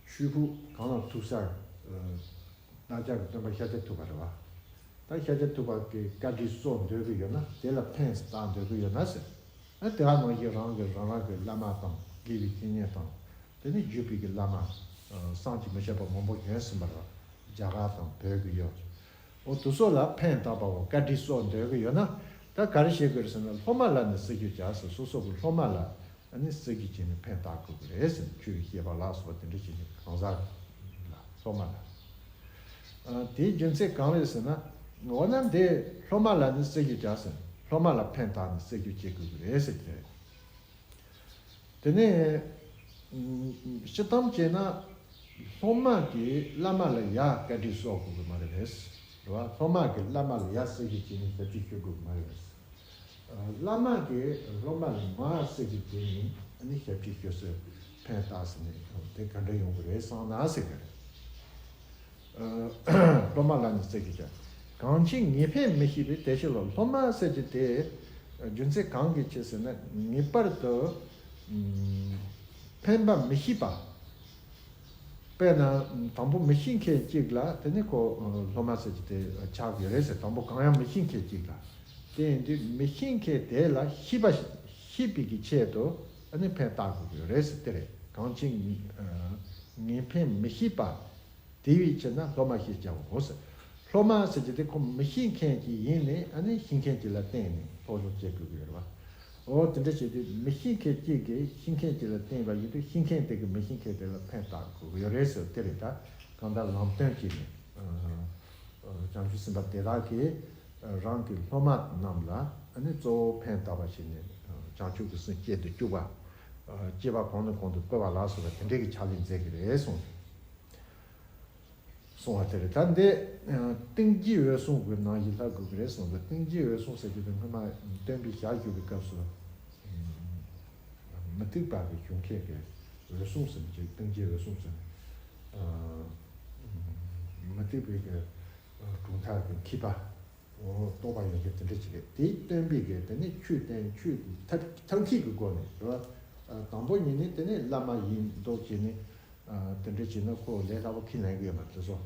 ཆོས་ཕུག་གངས་ལ་ཐུག་སར་ཨ་རྣམ་རྒྱལ་གྱི་སྟོན་པ་ཤཱཀྱ་ཐུབ་པ་རེད་བ། ད་ཤཱཀྱ་ཐུབ་པ་གི་བཀའ་དྲིན་གསོ་འདོད་ཀྱི་ཡོད་ན། དེ་ལ་ཕན་བཏགས་འདོད་ཀྱི་ཡོད་ན་ཟེར། ཨ་དེ་ག་ནང་བཞིན་རང་གི་རང་རང་གི་བླ་མ་དང་དགེ་བའི་བཤེས་གཉེན་དང་། དེ་ནས་བརྒྱུད་པའི་གི་བླ་མ་བསམ་གྱིས་མི་ཁྱབ་པ་མང་པོ་ཡོད་ཟིན་པ་རེད་བ། རྒྱ་གར་དང་བོད་ཀྱི་ཡོད། འོ་དེ་ཚོ་ལ་ཕན་བཏགས་པའོ། བཀའ་དྲིན་གསོ་འདོད་ཀྱི་ཡོད་ན། ད་ག་རེ་བྱེད་དགོས་རེད་ཟེར་ན། སློབ་མ་ལ་ནི་གསེར་གྱུར་བྱ་ཟེར། སོ་སོ་གི་སློབ་མ་ལ་ཨ་ནི་གསེར་གྱུར་བྱས་ནས་ཕན་བཏགས་དགོས་ཀྱི་རེད་ཟེར། ཆོས་ཀྱི་བཤད་པ་ལ་སོགས་པ་དེ་འདྲ་བྱས་ནས་གང་ཟག་ལ་སློབ་མ་ལ། ཨ་དེའི་རྒྱུ་མཚན་གང་རེད་ཟེར་ན། འོ་ན་འདི་སློབ་མ་ལ་ནི་གསེར་གྱུར་བྱ་ཟེར། སློབ་མ་ལ་ཕན་བཏགས་ནས་གསེར་གྱུར་བྱེད་དགོས་ཀྱི་རེད་ཟེར་གྱི་རེད། དེ་ནས་སྤྱིར་བཏང་བྱས་ན་སློབ་མ་གིས་བླ་མ་ལ་ཡ་བཀའ་དྲིན་གསོ་དགོས་ཀྱི་མ་རེད་པས། རེད་བ། སློབ་མ་གིས་བླ་མ་ལ་ཡ་གསེར་གྱུར་བྱས་ནས་ཞབས་ཕྱི་ཞུ་དགོས་ཀྱི་མ་རེད་པས། བླ་མ་གིས་སློབ་མ་ལ་མར་གསེར་གྱུར་བྱས་ནས་ཨ་ནི་ཞབས་ཕྱི་ཞུ་སའི་ཕན་བཏགས་ཟེར་ནས་དེ་ག་འདྲ་ཡོང་གི་རེད་བསམ་ན་ཟེར་གི་རེད། སློབ་མ་ལ་ནི་གསེར་གྱུར་བྱ། གང་ཕྱིར་ངེས་ཕན་མི་ཤེས་པའི་དེ་ཕྱིར་ལོ། སློབ་མ་ཟེར་གྱི་དེ་རྒྱུ་མཚན་གང་གི་ཕྱིར་ཟེར་ན། ངེས་པར་དུ་ཕན་པ་མི་ཤེས་པ། དཔེར་ན་དང་པོ་མི་ཤེས་མཁན་གཅིག་ལ་དེ་ནི་ཁོ་སློབ་མ་ཟེར་གྱི་དེ་ཆགས་ཀྱི་རེད་ཟེར། དང་པོ་གང་ཡང་མི་ཤེས་མཁན་གཅིག་ལ། དེ་ཡིན་དུས་མི་ཤེས་མཁན་དེ་ལ་ཤེས་པ་ཤེས་པའི་གི་ཆེད་དུ་ཨ་ནི་ཕན་བཏགས་དགོས་ཀྱི་རེད་ཟེར། དེ་རེད། གང་ཕྱིར་ངེས་ཕན་མི་ཤེས་པ། དེ་བས་ཕྱིར་ན་སློབ་མ་ཞེས་བྱའོ་ཟེར། སློབ་མ་ཟེར་གྱི་དེ་ཁོ་མི་ཤེས་མཁན་གྱི་ཡིན་ནས་ཨ་ནི་ཤེས་མཁན་གྱི་ལ་བརྟེན་ནས་སློབ་སྦྱོང་བྱེད་དགོས་ཀྱི་ཡོད་རེད་བ། འོ་དེ་འདྲ་བྱེད་དུས་མི་ཤེས་མཁན་གཅིག་གིས་ཤེས་མཁན་གཅིག་ལ་བརྟེན་པ་ཡིན་དུས་ཤེས་མཁན་དེ་གིས་མི་ཤེས་མཁན་དེ་ལ་ཕན་བཏགས་དགོས་ཀྱི་ཡོད་རེད་ཟེར། དེ་རེད། ད་གང་ལྟར་ལམ་སྟོན་བྱས་ནས་བྱང་ཆུབ་སེམས་དཔའ་དེ་དག་གིས་རང་གི་སློབ་མ་རྣམས་ལ་ཨ་ནི་གཙོ་བོ་ཕན་བཏགས་པ་བྱས་ནས་བྱང་ཆུབ་ཀྱི་སེམས་བསྐྱེད་དུ་བཅུག་པ། བསྐྱེད་པ་གོང་ནས་གོང་དུ་སྤེལ་བ་ལ་སོགས་པ་དེ་འདྲའི་གི་ཕྱག་ལས་མཛད་ཀྱི་རེད་གསུངས། གསུང་བ་དེ་རེད། ད་འདི་ཏིང་འཛིན་འོད་སྲུང་གི་ནང་བཞིན་ལྷག་དགོས་ཀྱི་རེད་གསུངས་འདུག་ཏིང་འཛིན་འོད་སྲུང་ཟེར་གྱི་དེ་སྔོན་མ་སྟོན་པའི་ཞལ་བཞུགས་པའི་སྐབས་སུ་མུ་སྟེགས་པ་གིས་ཞུ་མཁན་གྱི་འོད་སྲུང་ཟེར་གྱི་ཏིང་འཛིན་འོད་སྲུང་ཟེར་ནས་མུ་སྟེགས་པའི་གི་གྲུབ་མཐའ་གི་མཁས་པ། རྟོགས་པ་ཡོད་མཁན་དེ་འདྲ་ཅིག་རེད། དེའི་སྟོན་པའི་གི་དེ་ནས་ཆོས་བསྟན། ཆོས་ཀྱི་ཐབས་ཐབས་མཁས་ཀྱི་སྒོ་ནས་རེད་བ། དང་པོ་ཉིད་ནས་དེ་ནས་བླ་མ་ཡིན་མདོག་བྱས་ནས། དེ་འདྲ་བྱས་ན་ཁོ་ལས་སླ་པོ་ཁས་ལེན་གྱི་ཡོད་མ་རེད་སོ།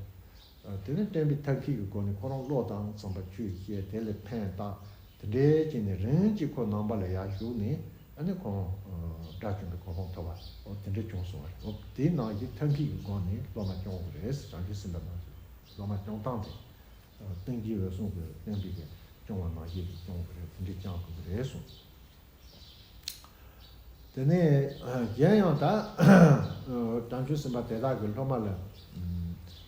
དེ་ནས་བསྟན་པའི་ཐབས་མཁས་ཀྱི་སྒོ་ནས་ཁོ་རང་བློ་དང་འཚམས་པ་ཆོས་བཤད། དེ་ལས་ཕན་བཏགས། དེ་འདྲའི་བྱས་ནས་རིམ་གྱིས་ཁོ་ནང་པ་ལ་ཡར་ཞུགས་ནས་ཨ་ནི་ཁོང་དགྲ་བཅོམ་པའི་གོ་འཕང་ཐོབ་པ། འོ་དེ་འདྲ་བྱུང་སོང་བ་རེད། འོ་དེའི་ནང་བཞིན་ཐབས་མཁས་ཀྱི་སྒོ་ནས་སློབ་མ་སྐྱོང་དགོས་རེད། བྱང་ཆུབ་སེམས་དཔའ་ནང་བཞིན་སློབ་མ་སྐྱོང་སྟངས་དེ། ཏིང་འཛིན་འོད་སྲུང་གི་བསྟན་པའི་གི་སྐྱོང་བ་ནང་བཞིན་དུ་སྐྱོང་དགོས་རེད། དེ་འདྲའི་སྐྱོང་དགོས་ཀྱི་རེད་གསུངས། དེ་ནས་གཞན་ཡང་ད་བྱང་ཆུབ་སེམས་དཔའ་དེ་དག་གི་སློབ་མ་ལ་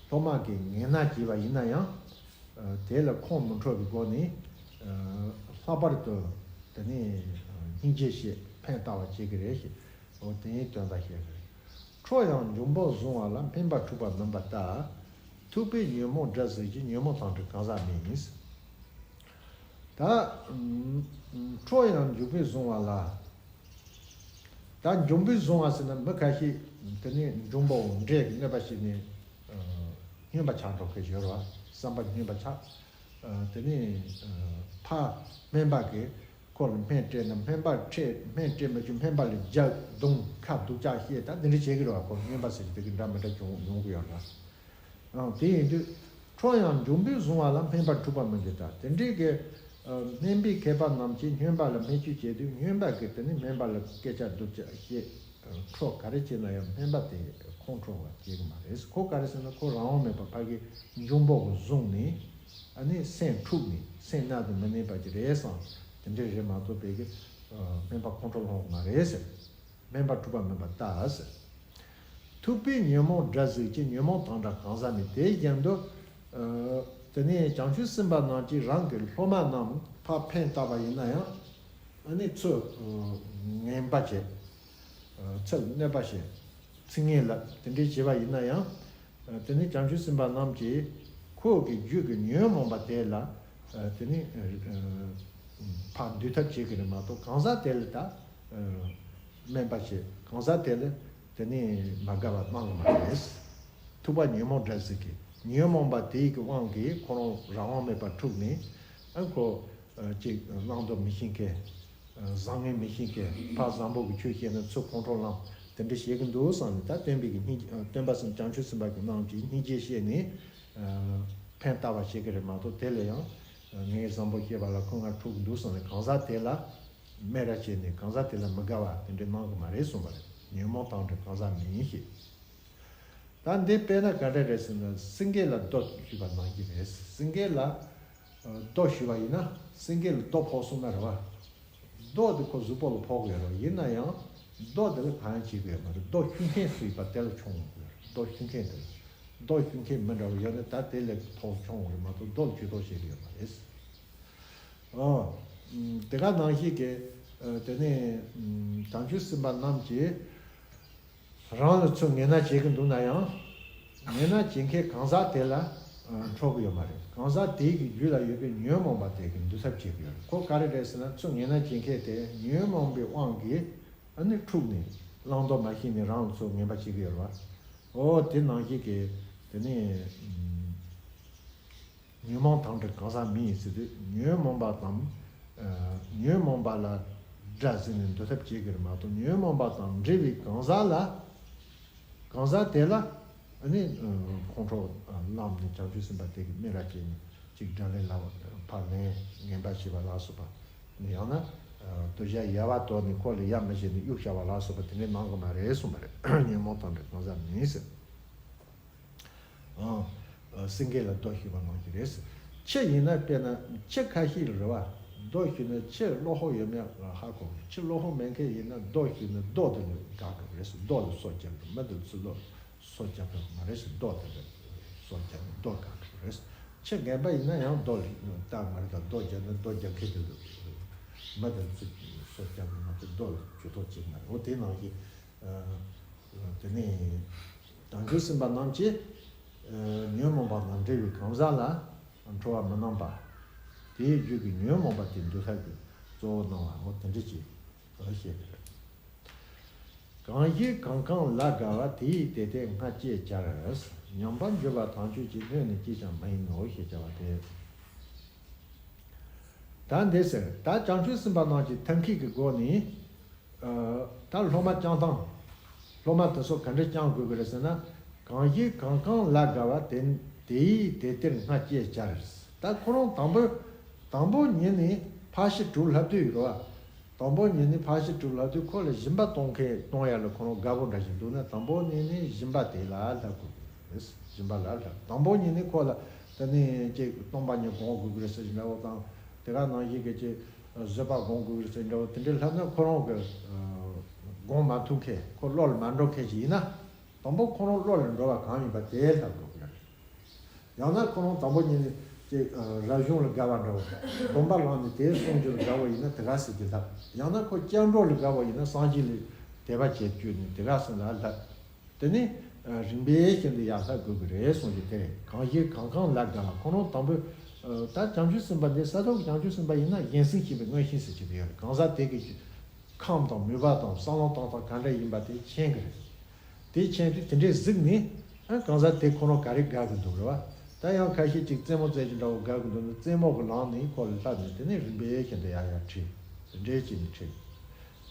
སློབ་མ་གིས་ངན་ན་བྱས་པ་ཡིན་ན་ཡང་དེ་ལ་ཁོང་མི་ཁྲོ་བའི་སྒོ་ནས་ལྷག་པར་དུ་དེ་ནས་སྙིང་རྗེ་བྱེད། ཕན་བཏགས་པ་བྱེད་ཀྱི་རེད་ཞེས། འོ་དེའི་དོན་དག་བཤད་ཀྱི་རེད། ཁྲོ་ཡང་འབྱུང་པོ་བཟུང་བ་ལ། སྨན་པ་འཁྲུགས་པ་མིན་པ་ལྟར། ཐུབ་པས་ཉོན་མོངས་དགྲ་གཟིགས་ཀྱི། ཉོན་མོངས་དང་བྲལ་གང་ཟག་མིན། ད་ཁྲོ་ཡང་འབྱུང་པོས་བཟུང་བ་ལ། ད་འབྱུང་པོས་བཟུང་བ་ཟེར་ན་མི་ཁ་ཤས་དེ་ནས་འབྱུང་པོ་འདྲེ་གི་གནོད་པ་བྱས་ནས་སྨྱོན་པ་ཆགས་འགྲོ་མཁན་ཡོད་རེད་བ། བསམ་པ་སྨྱོན་པ་ཆགས། དེ་ནས་ཕ་སྨན་པ་གིས་ཁོ་ལ་སྨན་སྤྲད་ན་སྨན་པ་ཁྲེལ། སྨན་སྤྲད་མ་བཅུག་སྨན་པ་ལ་རྒྱག་རྡུང་ཁ་སྡུག་ཅག་བཤད། ད་འདི་འདྲ་བྱེད་ཀྱི་རེད་བ། ཁོ་སྨྱོན་པ་ཟེར་གྱི་དེ་གི་འདྲ་མི་འདྲ་བྱུང་ཡོང་གི་ཡོད་རེད། ཨང་། དེ་ཡིན་དུས་ཁྲོ་ཡང་འབྱུང་པོས་བཟུང་བ་ལ། སྨན་པ་འཁྲུགས་པ་མིན་པ་ལྟར། དེ་འདྲའི་གི་སྨན་པའི་མཁས་པ་རྣམས་ཀྱིས་སྨྱོན་པ་ལ་སྨན་བཅོས་བྱེད་དུས་སྨྱོན་པ་གིས་དེ་ནི་སྨན་པ་ལ་སྐད་ཆ་སྡུག་ཅག་བཤད། ཁྲོ་ག་རེ་བྱས་ན་ཡང་སྨན་པ་དེ་ཁོང་ཁྲོ་བ་བྱེད་ཀྱི་མ་རེད། ཁོ་ག་རེ་ཟེར་ན་ཁོ་རང་དབང་མེད་པར་ཕ་གི་འབྱུང་པོ་གིས་བཟུང་ནས་ཨ་ནི་སེམས་འཁྲུགས་ནས་སེམས་གནད་དུ་མི་གནས་པ་ཅིག་རེད་བསམ། དེ་འདྲ་རེད་མ་གཏོགས་ཕ་གི་སྨན་པ་ཁོང་ཁྲོ་ལངས་མ་རེད་ཟེར། སྨན་པ་འཁྲུགས་པ་མིན་པ་ལྟར་ཟེར། ཐུབ་པས་ཉོན་མོངས་དགྲ་གཟིགས་ཀྱི། ཉོན་མོངས་དང་བྲལ་གང་ཟག་མིན། དེའི་རྒྱན་དུ། ཨ་དེ་ནས་བྱང་ཆུབ་སེམས་དཔའ་རྣམས་ཀྱིས་རང་གི་སློབ་མ་རྣམས་ཕར་ཕན་བཏགས་པ་ཡིན་ན་ཡང་། ཨ་ནི་ཚུར་ངན་པ་བྱེད། ཚུར་གནོད་པ་བྱེད། ཚིག་ངན་ལབ། དེ་འདྲའི་བྱེད་པ་ཡིན་ན་ཡང་། དེ་ནི་བྱང་ཆུབ་སེམས་དཔའ་རྣམས་ཀྱིས་ཁོ་གི་རྒྱུད་ཀྱི་ཉོན་མོངས་པ་དེ་ལ་དེ་ནི་ཕར་འདུལ་ཐབས་བྱེད་ཀྱི་རེད་མ་གཏོགས་གང་ཟག་དེ་ལ་ད་སྨན་པ་བྱེད། གང་ཟག་དེ་ལ་དེ་ནི་མ་དགའ་བ་གནང་གི་མ་རེད། ཐུབ་པ་ཉོན་མོངས་དགྲ་གཟིགས་ཀྱི། ཉོན་མོངས་པ་དེའི་གི་དབང་གིས་ཁོ་རང་རང་དབང་མེད་པར་འཁྲུགས་ནས་ཨ་ཁོ་ཅིག་བླང་དོར་མི་ཤེས་མཁན། བཟང་ངན་མི་ཤེས་མཁན། ཕར་བཟང་པོ་གི་ཆོས་བཤད་ན་ཚུར་ཁོང་ཁྲོ་ལངས། དེ་འདྲ་བྱེད་ཀྱི་འདུག་བསམ་ནས་ད་སྟོན་པའི་གི་སྙིང་རྗེ། སྟོན་པ་སེམས་བྱང་ཆུབ་སེམས་དཔའ་གི་རྣམས་ཀྱིས་སྙིང་རྗེ་བཤད་ནས་ཕན་བཏགས་པ་བྱེད་ཀྱི་རེད་མ་གཏོགས་དེ་ལས་ཡང་ངས་བཟང་པོ་བཤད་པ་ལ་ཁོ་ང་འཁྲུག་གི་འདུག་བསམ་ནས་གང་ཟག་དེ་ལ་སྨད་ར་བྱས་ནས་གང་ཟག་དེ་ལ་མི་དགའ་བ་དེ་འདྲ་གནང་གི་མ་རེད་གསུངས་པ་རེད། ཉོན་མོངས་དང་བྲལ་གང་ཟག་མིན་ཞེས། ད་འདི་དཔེར་ན་ག་འདྲ་རེད་ཟེར་ན་སེང་གེ་ལ་རྡོ་ཞུས་པ་ནང་བཞིན་རེད། སེང་གེ་ལ་རྡོ་ཞུས་པ་ཡིན་ན་སེང་གེ་ལ་རྡོ་ཕོག་སོང་ན་རེད་བ། རྡོ་དེ་ཁོ་གཟུགས་པོ་ལ་ཕོག་གི་ཡོད་རེད། ཡིན་ན་ཡང་རྡོ་དེ་ལ་གང་ཡང་བྱེད་གི་ཡོད་མ་རེད། རྡོ་ཤུ་མཁན་སུ་ཡོད་པ་དེ་ལ་མཆོང་དགོས་རེད། རྡོ་ཤུ་མཁན་དེ་ལ། རྡོ་ཤུ་མཁན་མི་འདྲ་བ་ཡོད་ན་ད་དེ་ལ་ཕོག་མཆོང་དགོས་རེད་མ་གཏོགས་རྡོ་ལ་ཇུས་གཏོགས་བྱེད་གི་ཡོད་མ་རེད། ཨོ། དེ་ག་ནང་བཞིན་གྱི་དེ་ནས་བྱང་ཆུབ་སེམས་དཔའ་རྣམས་ཀྱིས་རང་ལ་ཚུར་ངན་ན་བྱེད་ཀྱི་འདུག་ན་ཡང་། ངན་ན་བྱེད་མཁན་གང་ཟག་དེ་ལ་འཕྲོག་གི་ཡོད་མ་རེད། གང་ཟག་དེའི་གི་རྒྱུད་ལ་ཡོད་པའི་ཉོན་མོངས་པ་དེ་གི་འདུལ་ཐབས་བྱེད་ཀྱི་ཡོད་རེད། ཁོ་ག་རེ་རེད་ཟེར་ན་ཚུར་ངན་ན་བྱེད་མཁན་དེ་ཉོན་མོངས་པའི་དབང་གིས་ཨ་ནི་འཁྲུགས་ནས་བླང་དོར་མ་ཤེས་ནས་རང་ལ་ཚུར་ངན་པ་བྱེད་ཀྱི་ཡོད་རེད་བ། ཨོ་དེ་ནང་བཞིན་གྱི་དེ་ནས། ཉོན་མོངས་དང་བྲལ་གང་ཟག་མིན་ཟེར་དུས་ཉོན་མོངས་པ་དང་། ཨ། ཉོན་མོངས་པ་ལ་དགྲ་ཟེར་ནས་འདོད་ཐབས་བྱེད་ཀྱི་རེད་མ་གཏོགས། ཉོན་མོངས་པ་དང་བྲལ་བའི་གང་ཟག་ལ། གང་ཟག་དེ་ལ་ཨ་ནི་ཁོང་ཁྲོ་ལངས་ནས་བྱང་ཆུབ་སེམས་དཔའ་དེ་གི་སྨད་ར་བྱས་ནས་ཅིག་དགྲ་ལན་ལ་ཕར་ལན་ངན་པ་བྱེད་པ་ལ་སོགས་པ། ཡང་ན་གདུལ་བྱ་ཡལ་བ་དོར་ནས་ཁོ་ལ་ཡ་མི་བྱེད་ནས་གཡུག་བྱ་བ་ལ་སོགས་པ་དེ་འདྲའི་གནང་གི་མ་རེད་གསུངས་པ་རེད། ཉོན་མོངས་དང་བྲལ་གང་ཟག་མིན་ཟེར། ཨང་། སེང་གེ་ལ་རྡོ་གཞུས་པ་ནང་བཞིན་རེད། ཁྱི་ཡིན་ན་དཔེར་ན་ཁྱི་ཁ་ཤས་ལ་རེད་བ། རྡོ་གཞུས་ན་ཁྱི་བློ་ཁོག་ཡོད་མེད་ཧ་གོ། ཁྱི་བློ་ཁོག་མེད་མཁན་ཡིན་ན་རྡོ་གཞུས་ན་རྡོ་དེ་ལ་དགའ་གི་རེད། རྡོ་ལ་སོ་རྒྱག་གི། མི་དེ་ཚོ་ལ་སོ་རྒྱག་གི་མ་རེད། རྡོ་དེ་ལ་སོ་རྒྱག་ན་རྡོ་དགའ་གི་རེད། ཁྱི་རྒན་པ་ཡིན་ན་ཡང་རྡོ་ལ་ལྟ་མ་རེད། ད་རྡོ་རྒྱག་ན་རྡོ་རྒྱག་མཁན་དེ་ལ་མི་དེ་ཚོ་སོ་རྒྱག་གི་མ་གཏོགས་རྡོ་ལ་ཇུས་གཏོགས་བྱེད་མ་རེད། འོ་དེ་ནང་བཞིན། དེ་ནས་བྱང་ཆུབ་སེམས་དཔའ་རྣམས་ཀྱིས་ཉོན་མོངས་པ་དང་བྲལ་བའི་གང་ཟག་ལ་ཁྲོ་བ་མི་གནང་བ། དེའི་རྒྱུད་ཀྱི་ཉོན་མོངས་པ་དེ་འདུལ་ཐབས་ཀྱི་གཙོ་བོ་གནང་བ། འོ་དེ་འདྲ་ཅིག་བཤད་པ་རེད། གང་ཞིག་གང་གང་ལ་དགའ་བ། དེ་ཡིས་དེ་སྟེར་སྔར་བསྐྱེད་བྱར། ཉམས་པར་འགྱུར་བ་དམ་ཆོས་ཀྱིས། སྣོད་ནི་གཅིག་ཀྱང་མ་ཡིན་ནོ། ཞེས་བྱ་བ་སྟེ། ད་འདི་ཟེར། ད་བྱང་ཆུབ་སེམས་དཔའ་རྣམས་ཀྱིས་ཐབས་མཁས་ཀྱི་སྒོ་ནས། ཨ། ད་སློབ་མ་བསྐྱང་སྟངས། སློབ་མ་དེ་ཚོ་ག་འདྲ་བསྐྱང་དགོས་ཀྱི་རེད་ཟེར་ན། གང་ཞིག་གང་གང་ལ་དགའ་བ་དེ། དེ་ཡིས་དེ་སྟེར་སྔར་བསྐྱེད་བྱར། ད་ཁོ་རང་དང་པོ། དང་པོ་ཉིད་ནས་ཕར་ཕྱིན་དྲུག་ལྷབ་དུས་རེད་བ། དང་པོ་ཉིད་ནས་ཕར་ཕྱིན་དྲུག་ལྷབ་དུས་ཁོ་ལ་སྦྱིན་པ་གཏོང་མཁན་གཏོང་ཡ་ལ་ཁོ་རང་དགའ་པོ་འདྲ་ཞིག་འདུག་ན། དང་པོ་ཉིད་ནས་སྦྱིན་པ་དེ་ལ་ལྷབ་དགོས་ཀྱི་རེད། སྦྱིན་པ་ལ་ལྷབ། དང་པོ་ཉིད་ནས་ཁོ་ལ་དེ་ནས་ཅིག་སྟོང་པ་ཉིད་སྒོམ་དགོས་ཀྱི་རེད་ཟེར་གྱི་འདྲ་བོ་དང་། དེ་ག་ནང་བཞིན་གྱི་ཅིག་བཟོད་པ་སྒོམ་དགོས་ཀྱི་རེད་ཟེར་གྱི་འདྲ་བོ་དེ་འདྲ་ལྷབ་ན། ཁོ་རང་གི་སྒོམ་མ་ཐུབ་མཁན། ཁོ་བློ་ལ་མ་འགྲོ་མཁན་ཞིག་ཡིན་ན། དང་པོ་ཁོ་རང་བློ་ལ་འགྲོ་བ་གང་ཡིན་པ་དེ་ལྷབ་དགོས་ཀྱི་རེད། ཡང་ན་ཁོ་རང་དང་པོ་ཉིད་ནས་ཅིག་རབ་བྱུང་ལ་དགའ་བ་འདྲ་བོ། སྡོམ་པ་བླངས་ནས་དེའི་སངས་རྒྱས་ལ་དགའ་བོ་ཡིན་ན་དེ་ག་ཟེར་གྱི་ལྷབ། ཡང་ན་ཁོ་སྐྱབས་འགྲོ་ལ་དགའ་བོ་ཡིན་ན་སངས་རྒྱས་ལ་དད་པ་བྱེད་བཅུག་ནས་དེ་ག་ཟེར་ལ་ལྷབ། དེ་ནས་རིམ་པས་བཞིན་དུ་ཡར་ལྷབ་དགོས་ཀྱི་རེད་གསུངས་ཀྱི་དེ་རེད། གང་ཞིག་གང་གང་ལ་དགའ་བ། ཁོ་རང་དང་པོ། ད་བྱང་ཆུབ་སེམས་དཔའ་འདི་ས་ཐོབ་བྱང་ཆུབ་སེམས་དཔའ་ཡིན་ན་གཞན་སེམས་ཤེས་པའི་མངོན་ཤེས་ཟེར་གྱི་ཡོད་རེད། གང་ཟག་དེ་གི་ཁམས་དང་མོས་པ་དང་བསམ་བློ་གཏོང་སྟངས་ག་འདྲ་ཡིན་པ་དེ་མཁྱེན་གྱི་རེད། དེ་མཁྱེན་དུས་དེ་འདྲའི་གཟིགས་ནས། ཨ། གང་ཟག་དེ་ཁོ་རང་ག་རེ་དགའ་གི་འདུག་རེད་བ། ད་ཡང་ཁ་ཤས་ཅིག་རྩེད་མོ་རྩེ་གི་འདྲ་བོ་དགའ་གི་འདུག་ན། རྩེད་མོ་གི་ལམ་ནས་ཁོ་ལ་ལྷབ་ནས་དེ་ནས་རིམ་པས་བཞིན་དུ་ཡར་ཡར་ཁྲིད། དེ་འདྲའི་བྱས་ནས་ཁྲིད།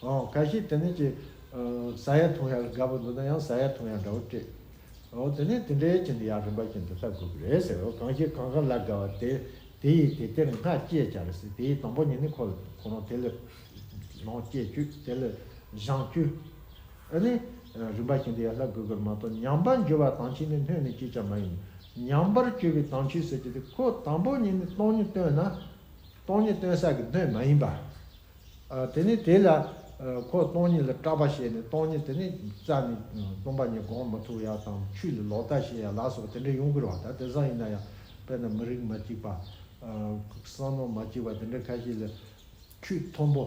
ཨོ། ཁ་ཤས་དེ་ནས་ཅིག་ཟ་ཡ་འཐུང་ཡ་ལ་དགའ་པོ་འདུག་ན་ཡང་ཟ་ཡ་འཐུང་ཡ་འདྲ་བོ་སྤྲད། ཨོ། དེ་ནས་དེ་འདྲའི་བྱས་ནས་ཡར་རིམ་པ་བཞིན་དུ་ལྷབ་དགོས་ཀྱི་རེད་ཟེར། ཨོ། གང་ཞིག་གང་གང་ལ་དགའ་བ་དེ། དེ་ཡིས་དེ་སྟེར་སྔར་བསྐྱེད་བྱར་ཟེར། དེ་ཡིས་དང་པོ་ཉིད་ནས་ཁོ་ཁོ་རང་དེ་ལ་ལོངས་སྤྱད་བཅུག་དེ་ལ་བཞེངས་བཅུག་ཨ་ནི་རིམ་པ་བཞིན་དུ་ཡར་ལྷབ་དགོས་ཀྱི་རེད་མ་གཏོགས། ཉམས་པར་འགྱུར་བ་དམ་ཆོས་ནི། སྣོད་ནི་གཅིག་ཀྱང་མ་ཡིན། ཉམས་པར་གྱུར་པའི་དམ་ཆོས་ཟེར་གྱི་དེ་ཁོ་དང་པོ་ཉིད་ནས་སྟོང་ཉིད་བཏོན་ན། སྟོང་ཉིད་བཏོན་ས་གི་སྣོད་མ་ཡིན་པ། ཨ། དེ་ནས་དེ་ལ་ཨ་ཁོ་སྟོང་ཉིད་ལ་སྐྲག་པ་བྱས་ནས་སྟོང་ཉིད་དེ་ནས་རྩ་ནས་སྟོང་པ་ཉིད་སྒོམ་མི་ཐུབ་ཡ་དང་། ཆོས་ལ་ལོག་ལྟ་བྱེད་ཡ་ལ་སོགས་དེ་འདྲ་ཡོང་གི་རེད་བ། ད་དེང་སང་ཡིན་ན་ཡང་དཔེར་ན་མི་རིགས་མ་གཅིག་པ། ཨ། བསམ་བློ་མ་གཅིག་པ་དེ་འདྲ་ཁ་ཤས་ལ་ཆོས་མཐོན་པོ།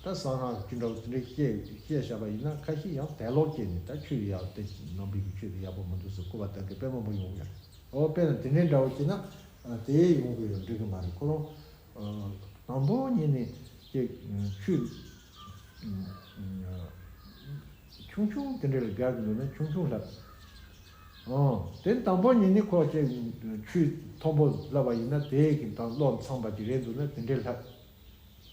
ད་གསང་སྔགས་ཀྱི་འདྲ་བོ་དེ་འདྲ་བཤད་བཤད་བཞག་པ་ཡིན་ན། ཁ་ཤས་ཡང་དད་ལོག་སྐྱེས་ནས་ད་ཆོས་ཡག་དེ་ནང་པའི་གི་ཆོས་དེ་ཡག་པོ་མི་འདུག་ཟེར་སྐུར་པ་བཏང་མཁན་དཔེ་མང་པོ་ཡོང་གི་རེད། འོ། དཔེར་ན་དེ་འདྲའི་འདྲ་བོ་བྱས་ན། ཨ། དེ་ཡོང་གི་ཡོད་འགྲིག་གི་མ་རེད། ཁོ་རང་ཨ་དང་པོ་ཉིད་ནས་ཀྱི་ཆོས་ཆུང་ཆུང་དེ་འདྲ་ལ་དགའ་གི་འདུག་ན་ཆུང་ཆུང་ལབ། ཨང་། དེ་དང་པོ་ཉིད་ནས་ཁོ་ཀྱི་ཆོས་མཐོན་པོ་ལབ་པ་ཡིན་ན་དེ་གི་དང་བློ་འཚམ་པ་ཅིག་རེད་འདུག་ན་དེ་འདྲའི་ལྷབ།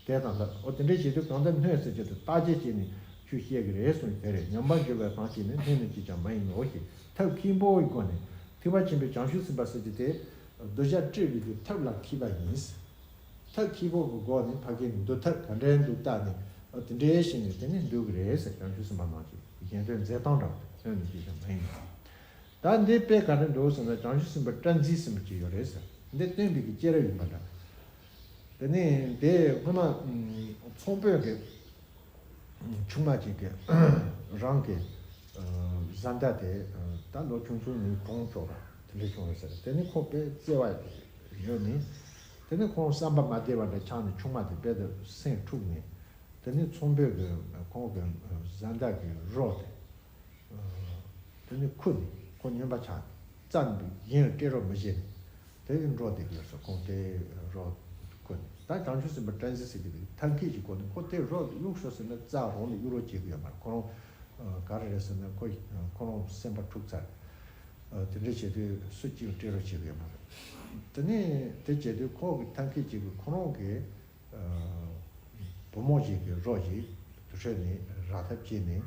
དེ་དང་ལྷབ། འོ། དེ་འདྲའི་བྱེད་དུས་གང་ལྟར་སྣོད་ཟེར་གྱི་དེ་བརྟག་དཔྱད་བྱས་ནས་ཆོས་བཤད་ཀྱི་རེད་གསུངས་དེ་རེད། ཉམས་པར་འགྱུར་བའི་དམ་ཆོས་ནི། སྣོད་ནི་གཅིག་ཀྱང་མ་ཡིན་ནོ་ཞེས་ཐབས་མཁས་པོའི་སྒོ་ནས་ཐེག་པ་ཆེན་པོའི་བྱང་ཆུབ་སེམས་དཔའ་ཟེར་གྱི་དེ་གདུལ་བྱ་སྤྲུལ་པའི་གི་ཐབས་ལ་མཁས་པ་ཡིན། ཐབས་མཁས་པོ་གི་སྒོ་ནས་ཕ་གིའི་འདུལ་ཐབས་ག་འདྲའི་འདུལ་བལྟས་ནས། འོ། དེ་འདྲའི་བྱས་ནས་དེ་ནས་འདུལ་གྱི་རེད་ཟེར། བྱང་ཆུབ་སེམས་དཔའ་རྣམས་ཀྱི་གཞན་དོན་མཛད་སྟངས་འདྲ་བོ་དེ་སྣོད་ནི་གཅིག་ཀྱང་མ་ཡིན་ནོ། ད་འདི་དཔེ་ག་རེ་འདུག་ཟེར་ན། བྱང་ཆུབ་སེམས་དཔའ་སྤྲ་མཛེས་ཟེར་མི་ཅིག་ཡོད་རེད་ཟེར། འདི་སྟོན་པའི་གི་སྐྱེས་རབས་ཡིན་པ་འདྲ། དེ་ནས་དེ་སྔོན་མ་ཚོང་དཔོན་གྱི་ཆུང་མ་ཅིག་གི་རང་གི་བཟའ་ཟླ་དེ་ད་ལོ་ཆུང་ཆུང་ནས་གྲོངས་ཆོག་པ་དེ་འདྲ་བྱུང་ཡོད་ཟེར། དེ་ནས་ཁོང་དཔེ་བརྩེ་བ་ཡོད་ནས། དེ་ནས་ཁོང་བསམ་པ་མ་བདེ་བ་འདྲ་ཆགས་ནས་ཆུང་མ་དེ་དཔེ་དེ་སེམས་འཁྲུགས་ནས། དེ་ནས་ཚོང་དཔོན་གྱི་ཁོང་གི་བཟའ་ཟླ་གི་རོ་དེ། དེ་ནས་ཁུར་ནས་ཁོ་སྨྱོན་པ་ཆགས་ནས་རྩ་ནས་གཞན་ལ་སྤྲད་རོགས་མི་བྱེད་ནས། དེ་གི་འགྲོ་བསྡད་ཀྱི་ཡོད་ས། ཁོང་དེ་རོ་ཁུར་ནས། ད་བྱང་ཆུབ་སེམས་དཔའ་སྤྲ་མཛེས་ཟེར་གྱི་དེ་ཐབས་མཁས་ཀྱི་སྒོ་ནས་ཁོ་དེ་རོ་གཡུག་ཤོག་ཟེར་ན་རྩ་རང་ནས་གཡུག་རོགས་བྱེད་ཀྱི་ཡོད་མ་རེད། ཁོ་རང་ག་རེ་རེད་ཟེར་ན། ཁོ་ཁོ་རང་སེམས་པ་འཁྲུག་ཚར། དེ་འདྲ་བྱེད་དུས་སུ་གཅིག་སྤྲད་རོགས་བྱེད་ཀྱི་ཡོད་མ་རེད། དེ་ནས་དེ་བྱེད་དུས་ཁོ་གི་ཐབས་མཁས་གཅིག་གིས་ཁོ་རང་གི་བུ་མོ་ཞིག་གི་རོགས་ཀྱིས་དུར་ཁྲོད་ནས་རག་ཐབས་བྱས་ནས།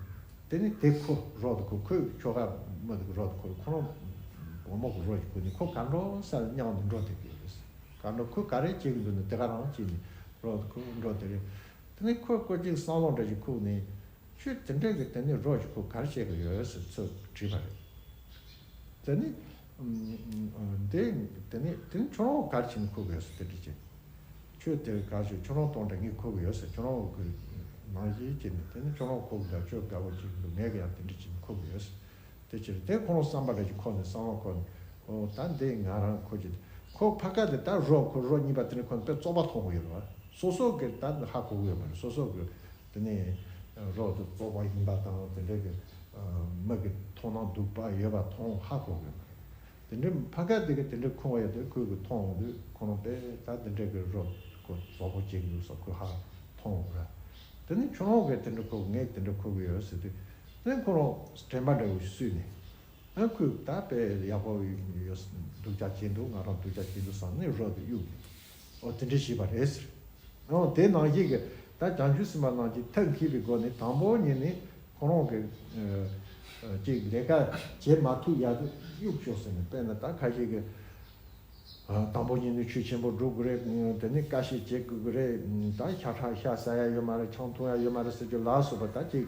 དེ་ནས་དེ་ཁོ་རོགས་དུ་ཁོ་ཁོའི་ཁྱོ་ག་མི་དེ་གི་རོགས་དུ་ཁོ་ཁོ་རང་བུ་མོ་གི་རོགས་ཀྱིས་ཁོ་ནས་ཁོ་ག་འགྲོ་ས་མཉམ་དུ་འགྲོ་བསྡད་ཀྱི་ཡོད་རེད། ག་འགྲོ་ཁོ་ག་རེ་བྱེད་ཀྱི་འདུག་ན་དེ་ག་རང་བྱས་ནས་རོགས་དུ་ཁོ་འགྲོ་དེ་རེད། དེ་ནས་ཁོ་ཁོ་གཅིག་བསམ་བློ་འདྲ་ཞིག་ཁུག་ནས། ཁྱོད་དེ་འདྲ་གི་དེ་ནས་རོགས་ཀྱིས་ཁོ་ག་རེ་བྱེད་ཀྱི་ཡོད་ཟེར་ཚུར་དྲིས་པ་རེད། དེ་ནས་ཨམ་ཨམ་དེ་དེ་ནས་དེ་ནས་ཁྱོད་རང་ག་རེ་བྱས་ནས་ཁུག་གི་ཡོད་ཟེར་དེ་འདྲ་བྱས། ཁྱོད་དེ་ག་ཞུ་ཁྱོད་རང་གཏོང་འདྲ་ངས་ཁུག་གི་ཡོད་ཟེར། ཁྱོད་རང་གི་ནང་བཞིན་བྱས་ནས་དེ་ནས་ཁྱོད་རང་ཁུག་འདྲ་ཁྱོད་དགའ་པོ་བྱེད་ཀྱི་འདུག་ངས་ཀྱང་དེ་འདྲ་བྱས་ནས་ཁུག་གི་ཡོད་ཟེར། དེ་ཕྱིར་དེ་ཁོ་རང་བསམ་པ་འདྲ་ཞིག་ཁོ་ནས་བསམ་བློ་ཁོ་ནས་ཨོ་ད་འདི་ང་རང་ཁོ་ཅི། ཁོ་ཕ་ག་དེ་ད་རོགས་ཁོ་རོགས་གཉིས་པ་དེ་ནས་ཁོ་ནས་དཔེ་བཙོག་པ་མཐོང་གི་ཡོད་རེད་བ། སོ་སོ་གི་ད་ཧ་གོ་གི་ཡོད་མ་རེད། སོ་སོ་གི་དེ་ནས་རོགས་དེ་བཙོག་པ་ཡིན་པ་དང་དེ་འདྲ་གི་མི་གི་མཐོང་སྣང་སྡུག་པ་ཡོད་པ་མཐོང་ཧ་གོ་གི་ཡོད་མ་རེད། དེ་འདྲའི་ཕ་ག་དེ་གི་དེ་འདྲའི་ཁུངས་ཡོད་དེ་ཁོས་གི་མཐོང་འོང་དུས་ཁོ་རང་དཔེ་ད་དེ་འདྲ་གི་རོགས་ཁོ་བཙོག་པོ་བྱེད་གི་འདུག་ས་ཁོས་ཧ་མཐོང་འོང་ར། དེ་ནས་ཁྱོད་རང་གི་དེ་འདྲ་ཁུག་ངས་དེ་འདྲ་ཁུག་གི་ཡོད་ཟེར་དུས། དེ་ཁོ་རང་དྲན་པ་འདྲ་བོ་ཞིག་གསོས་ནས། ཨ་ཁོས་ད་དཔེ་ཡག་པོ་ཡོད་སྡུག་ཅག་བྱས་འདུག་ང་རང་སྡུག་ཅག་བྱས་འདུག་བསམ་ནས་རོགས་དེ་གཡུགས་ནས། ཨོ་དེ་འདྲ་བྱས་པ་རེད་ཟེར། ཨོ་དེ་ནང་བཞིན་གྱི་ད་བྱང་ཆུབ་སེམས་དཔའ་རྣམས་ཀྱིས་ཐབས་མཁས་པའི་སྒོ་ནས་དང་པོ་ཉིད་ནས་ཁོ་རང་གི་ཅིག་ལས་ཀ་བྱེད་མ་ཐུབ་ཡ་དེ་གཡུགས་ཤོག་ཟེར་ནས། དཔེར་ན་ད་ཁ་ཤས་ཀྱིས། དང་པོ་ཉིད་ནས་ཆོས་ཆེན་པོ་སྒྲུབ་དགོས་རེད། དེ་ནས་དཀའ་སྤྱད་བྱེད་དགོས་ཀྱི་རེད། ད་ཤ་ཁྲག་ཤ་ཟ་ཡ་ཡོད་མ་རེད། ཆང་འཐུང་ཡ་ཡོད་མ་རེད་ཟེར་རྒྱུ་ལ་སོགས་པ་ད་ཅིག་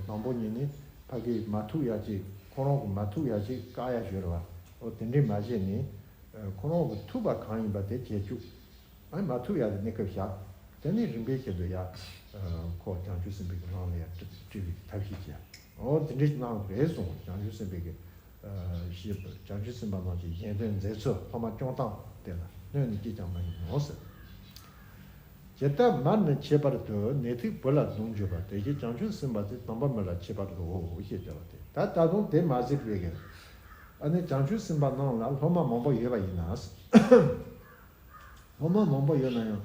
དང་པོ་ཉིད་ནས་ཕ་གིས་མ་ཐུབ་ཡ་ཅིག་ཁོ་རང་གིས་མ་ཐུབ་ཡ་ཅིག་བཀག་ཡ་ཡོད་རེད་བ། འོ་དེ་འདྲས་མ་བྱས་ནས་ཁོ་རང་གིས་ཐུབ་པ་གང་ཡིན་པ་དེ་བྱེད་བཅུག་ཨ་མ་ཐུབ་ཡ་དེ་གནས་སྐབས་བཞག་དེ་ནས་རིམ་པས་བྱེད་དུ་ཡ། ཁོ་བྱང་ཆུབ་སེམས་དཔའི་གི་རང་ལ་ཡ་སྤྲད་པའི་ཐབས་ཤེས་བྱས། འོ་དེ་འདྲས་གནང་དགོས་རེད་གསུངས། བྱང་ཆུབ་སེམས་དཔའི་གི་ཞེས་པ་བྱང་ཆུབ་སེམས་དཔའ་རྣམས་ཀྱི་གཞན་དོན་མཛད་ཚུལ་ཐོག་མ་སྐྱོང་སྟངས་དེ་ལ་གནོད་ནས་ཅིས་ཀྱང་མ་ཡིན་ནོ་ཟེར། ཇི་ལྟར་མར་ནི་ཆད་པར་དུ་ནད་ཐིགས་བུ་ལ་གདུང་གྱུར་པ་དེ་བཞིན་བྱང་ཆུབ་སེམས་དཔའ་དེ་དམ་པ་མི་ལ་ཁྱད་པར་དུའོ་ཞེས་བྱ་བ་སྟེ། ད་ད་དུང་དེ་མ་ཟད་པའི་གི་ཨ་ནི་བྱང་ཆུབ་སེམས་དཔའ་རྣམས་ལ་སློབ་མ་མང་པོ་ཡོད་པ་ཡིན་ན། སློབ་མ་མང་པོ་ཡོད་ན་ཡང་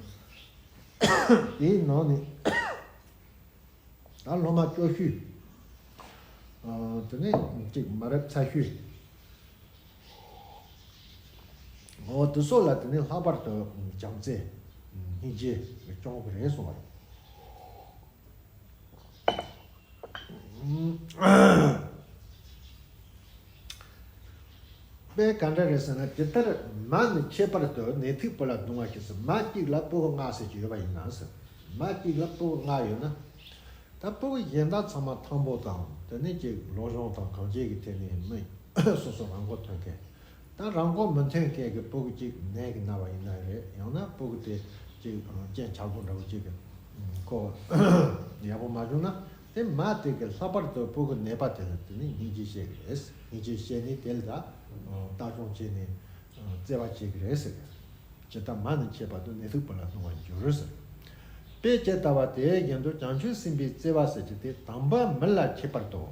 དེའི་ནང་ནས། ད་སློབ་མ་སྐྱོ་ཤོས། ཨ་དེ་ནས་གཅིག་མ་རབས་ཚ་ཤོས། འོ་དེ་ཚོ་ལ་དེ་ནས་ལྷག་པར་དུ་བྱམས་བརྩེ་སྙིང་རྗེ་སྐྱོང་དགོས་རེད་གསུངས་པ་རེད། དཔེ་ག་འདྲ་རེད་ཟེར་ན། ཇི་ལྟར་མར་ནི་ཆད་པར་དུ་ནད་ཐིགས་བུ་ལ་གདུང་བ་ཞིག་ཟེར། མ་གཅིག་ལ་སྤུ་གུ་ལྔ་ཟེར་གྱི་ཡོད་པ་ཡིན་ན་ཟེར། མ་གཅིག་ལ་སྤུ་གུ་ལྔ་ཡོད་ན། ད་སྤུ་གུ་གཞན་དག་ཚང་མ་ཐང་པོ་དང་དེ་ནས་ཅིག་སློབ་སྦྱོང་དང་གང་ཅིའི་གི་ཐད་ནས་མི་སོ་སོ་རང་མགོ་ཐོན་མཁན། ད་རང་མགོ་མི་ཐོན་མཁན་གྱི་སྤུ་གུ་གཅིག་ནད་ཀྱིས་ན་བ་ཡིན་ན་རེད། ཡང་ན་སྤུ་གུ་དེ་ཅིག་སྤྱན་ཆབ་གོ་འདྲ་བོ་ཅིག་གི་ཁོ་ཡག་པོ་མ་བྱུང་ན། དེ་མ་དེ་གི་ལྷག་པར་དུ་སྤུ་གུ་ནད་པ་དེ་ལ་དེ་ནི་སྙིང་རྗེ་བཤད་ཀྱི་རེད། སྙིང་རྗེ་བཤད་ནས་དེ་ལ་ད་ལྟ་སྐྱོང་བྱས་ནས་བརྩེ་བ་བྱེད་ཀྱི་རེད་ཟེར། ཇི་ལྟར་མར་ནི་ཆད་པར་དུ་ནད་ཐིགས་བུ་ལ་གདུང་བར་འགྱུར་ཟེར། དཔེ་ཇི་ལྟ་བ་དེ་བཞིན་དུ་བྱང་ཆུབ་སེམས་དཔའི་བརྩེ་བ་ཟེར་གྱི་དེ་དམ་པ་མི་ལ་ཁྱད་པར་དུ།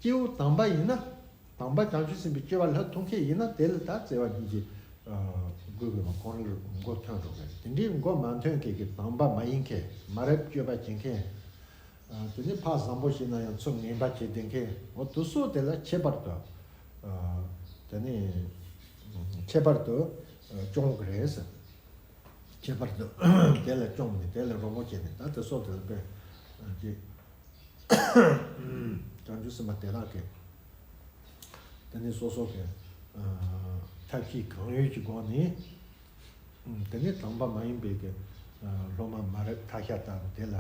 སྐྱེ་བོ་དམ་པ་ཡིན་ན། དམ་པ་བྱང་ཆུབ་སེམས་དཔའི་སྤྱོད་པ་ལྷབ་ཐུབ་མཁན་ཡིན་ན་དེ་ལ་ད་བརྩེ་བ་སྙིང་རྗེ་དགོས་དགོས་པ་ཁོང་ལ་མགོ་ཐོན་འགྲོ་གི་རེད། དེ་འདྲའི་མགོ་མ་ཐོན་མཁན་གྱི་དམ་པ་མ་ཡིན་མཁན་མ་རབས་སྤྱོད་པ་བྱེད་མཁན། དེ་ནི་ཕ་བཟང་པོ་ཞིག་ན་ཡང་ཚུར་ངན་པ་བྱེད་བསྡད་མཁན། འོ་དེ་ཚོ་དེ་ལ་ཁྱད་པར་དུ། དེ་ནི་ཁྱད་པར་དུ་སྐྱོང་གི་རེད་ཟེར། ཁྱད་པར་དུ་དེ་ལ་སྐྱོང་ནས་དེ་ལ་རོགས་པ་བྱས་ནས་ད་དེ་ཚོ་དེ་ལ་དཔེ་ཅིག་བྱང་ཆུབ་སེམས་དཔའ་དེ་དག་གིས་དེ་ནི་སོ་སོ་གི་ཐབས་ཤེས་གང་ཡོད་ཀྱི་སྒོ་ནས། དེ་ནས་དམ་པ་མ་ཡིན་པའི་གི་སློབ་མ་མ་རབས་ཐ་ཤལ་དང་དེ་ལ་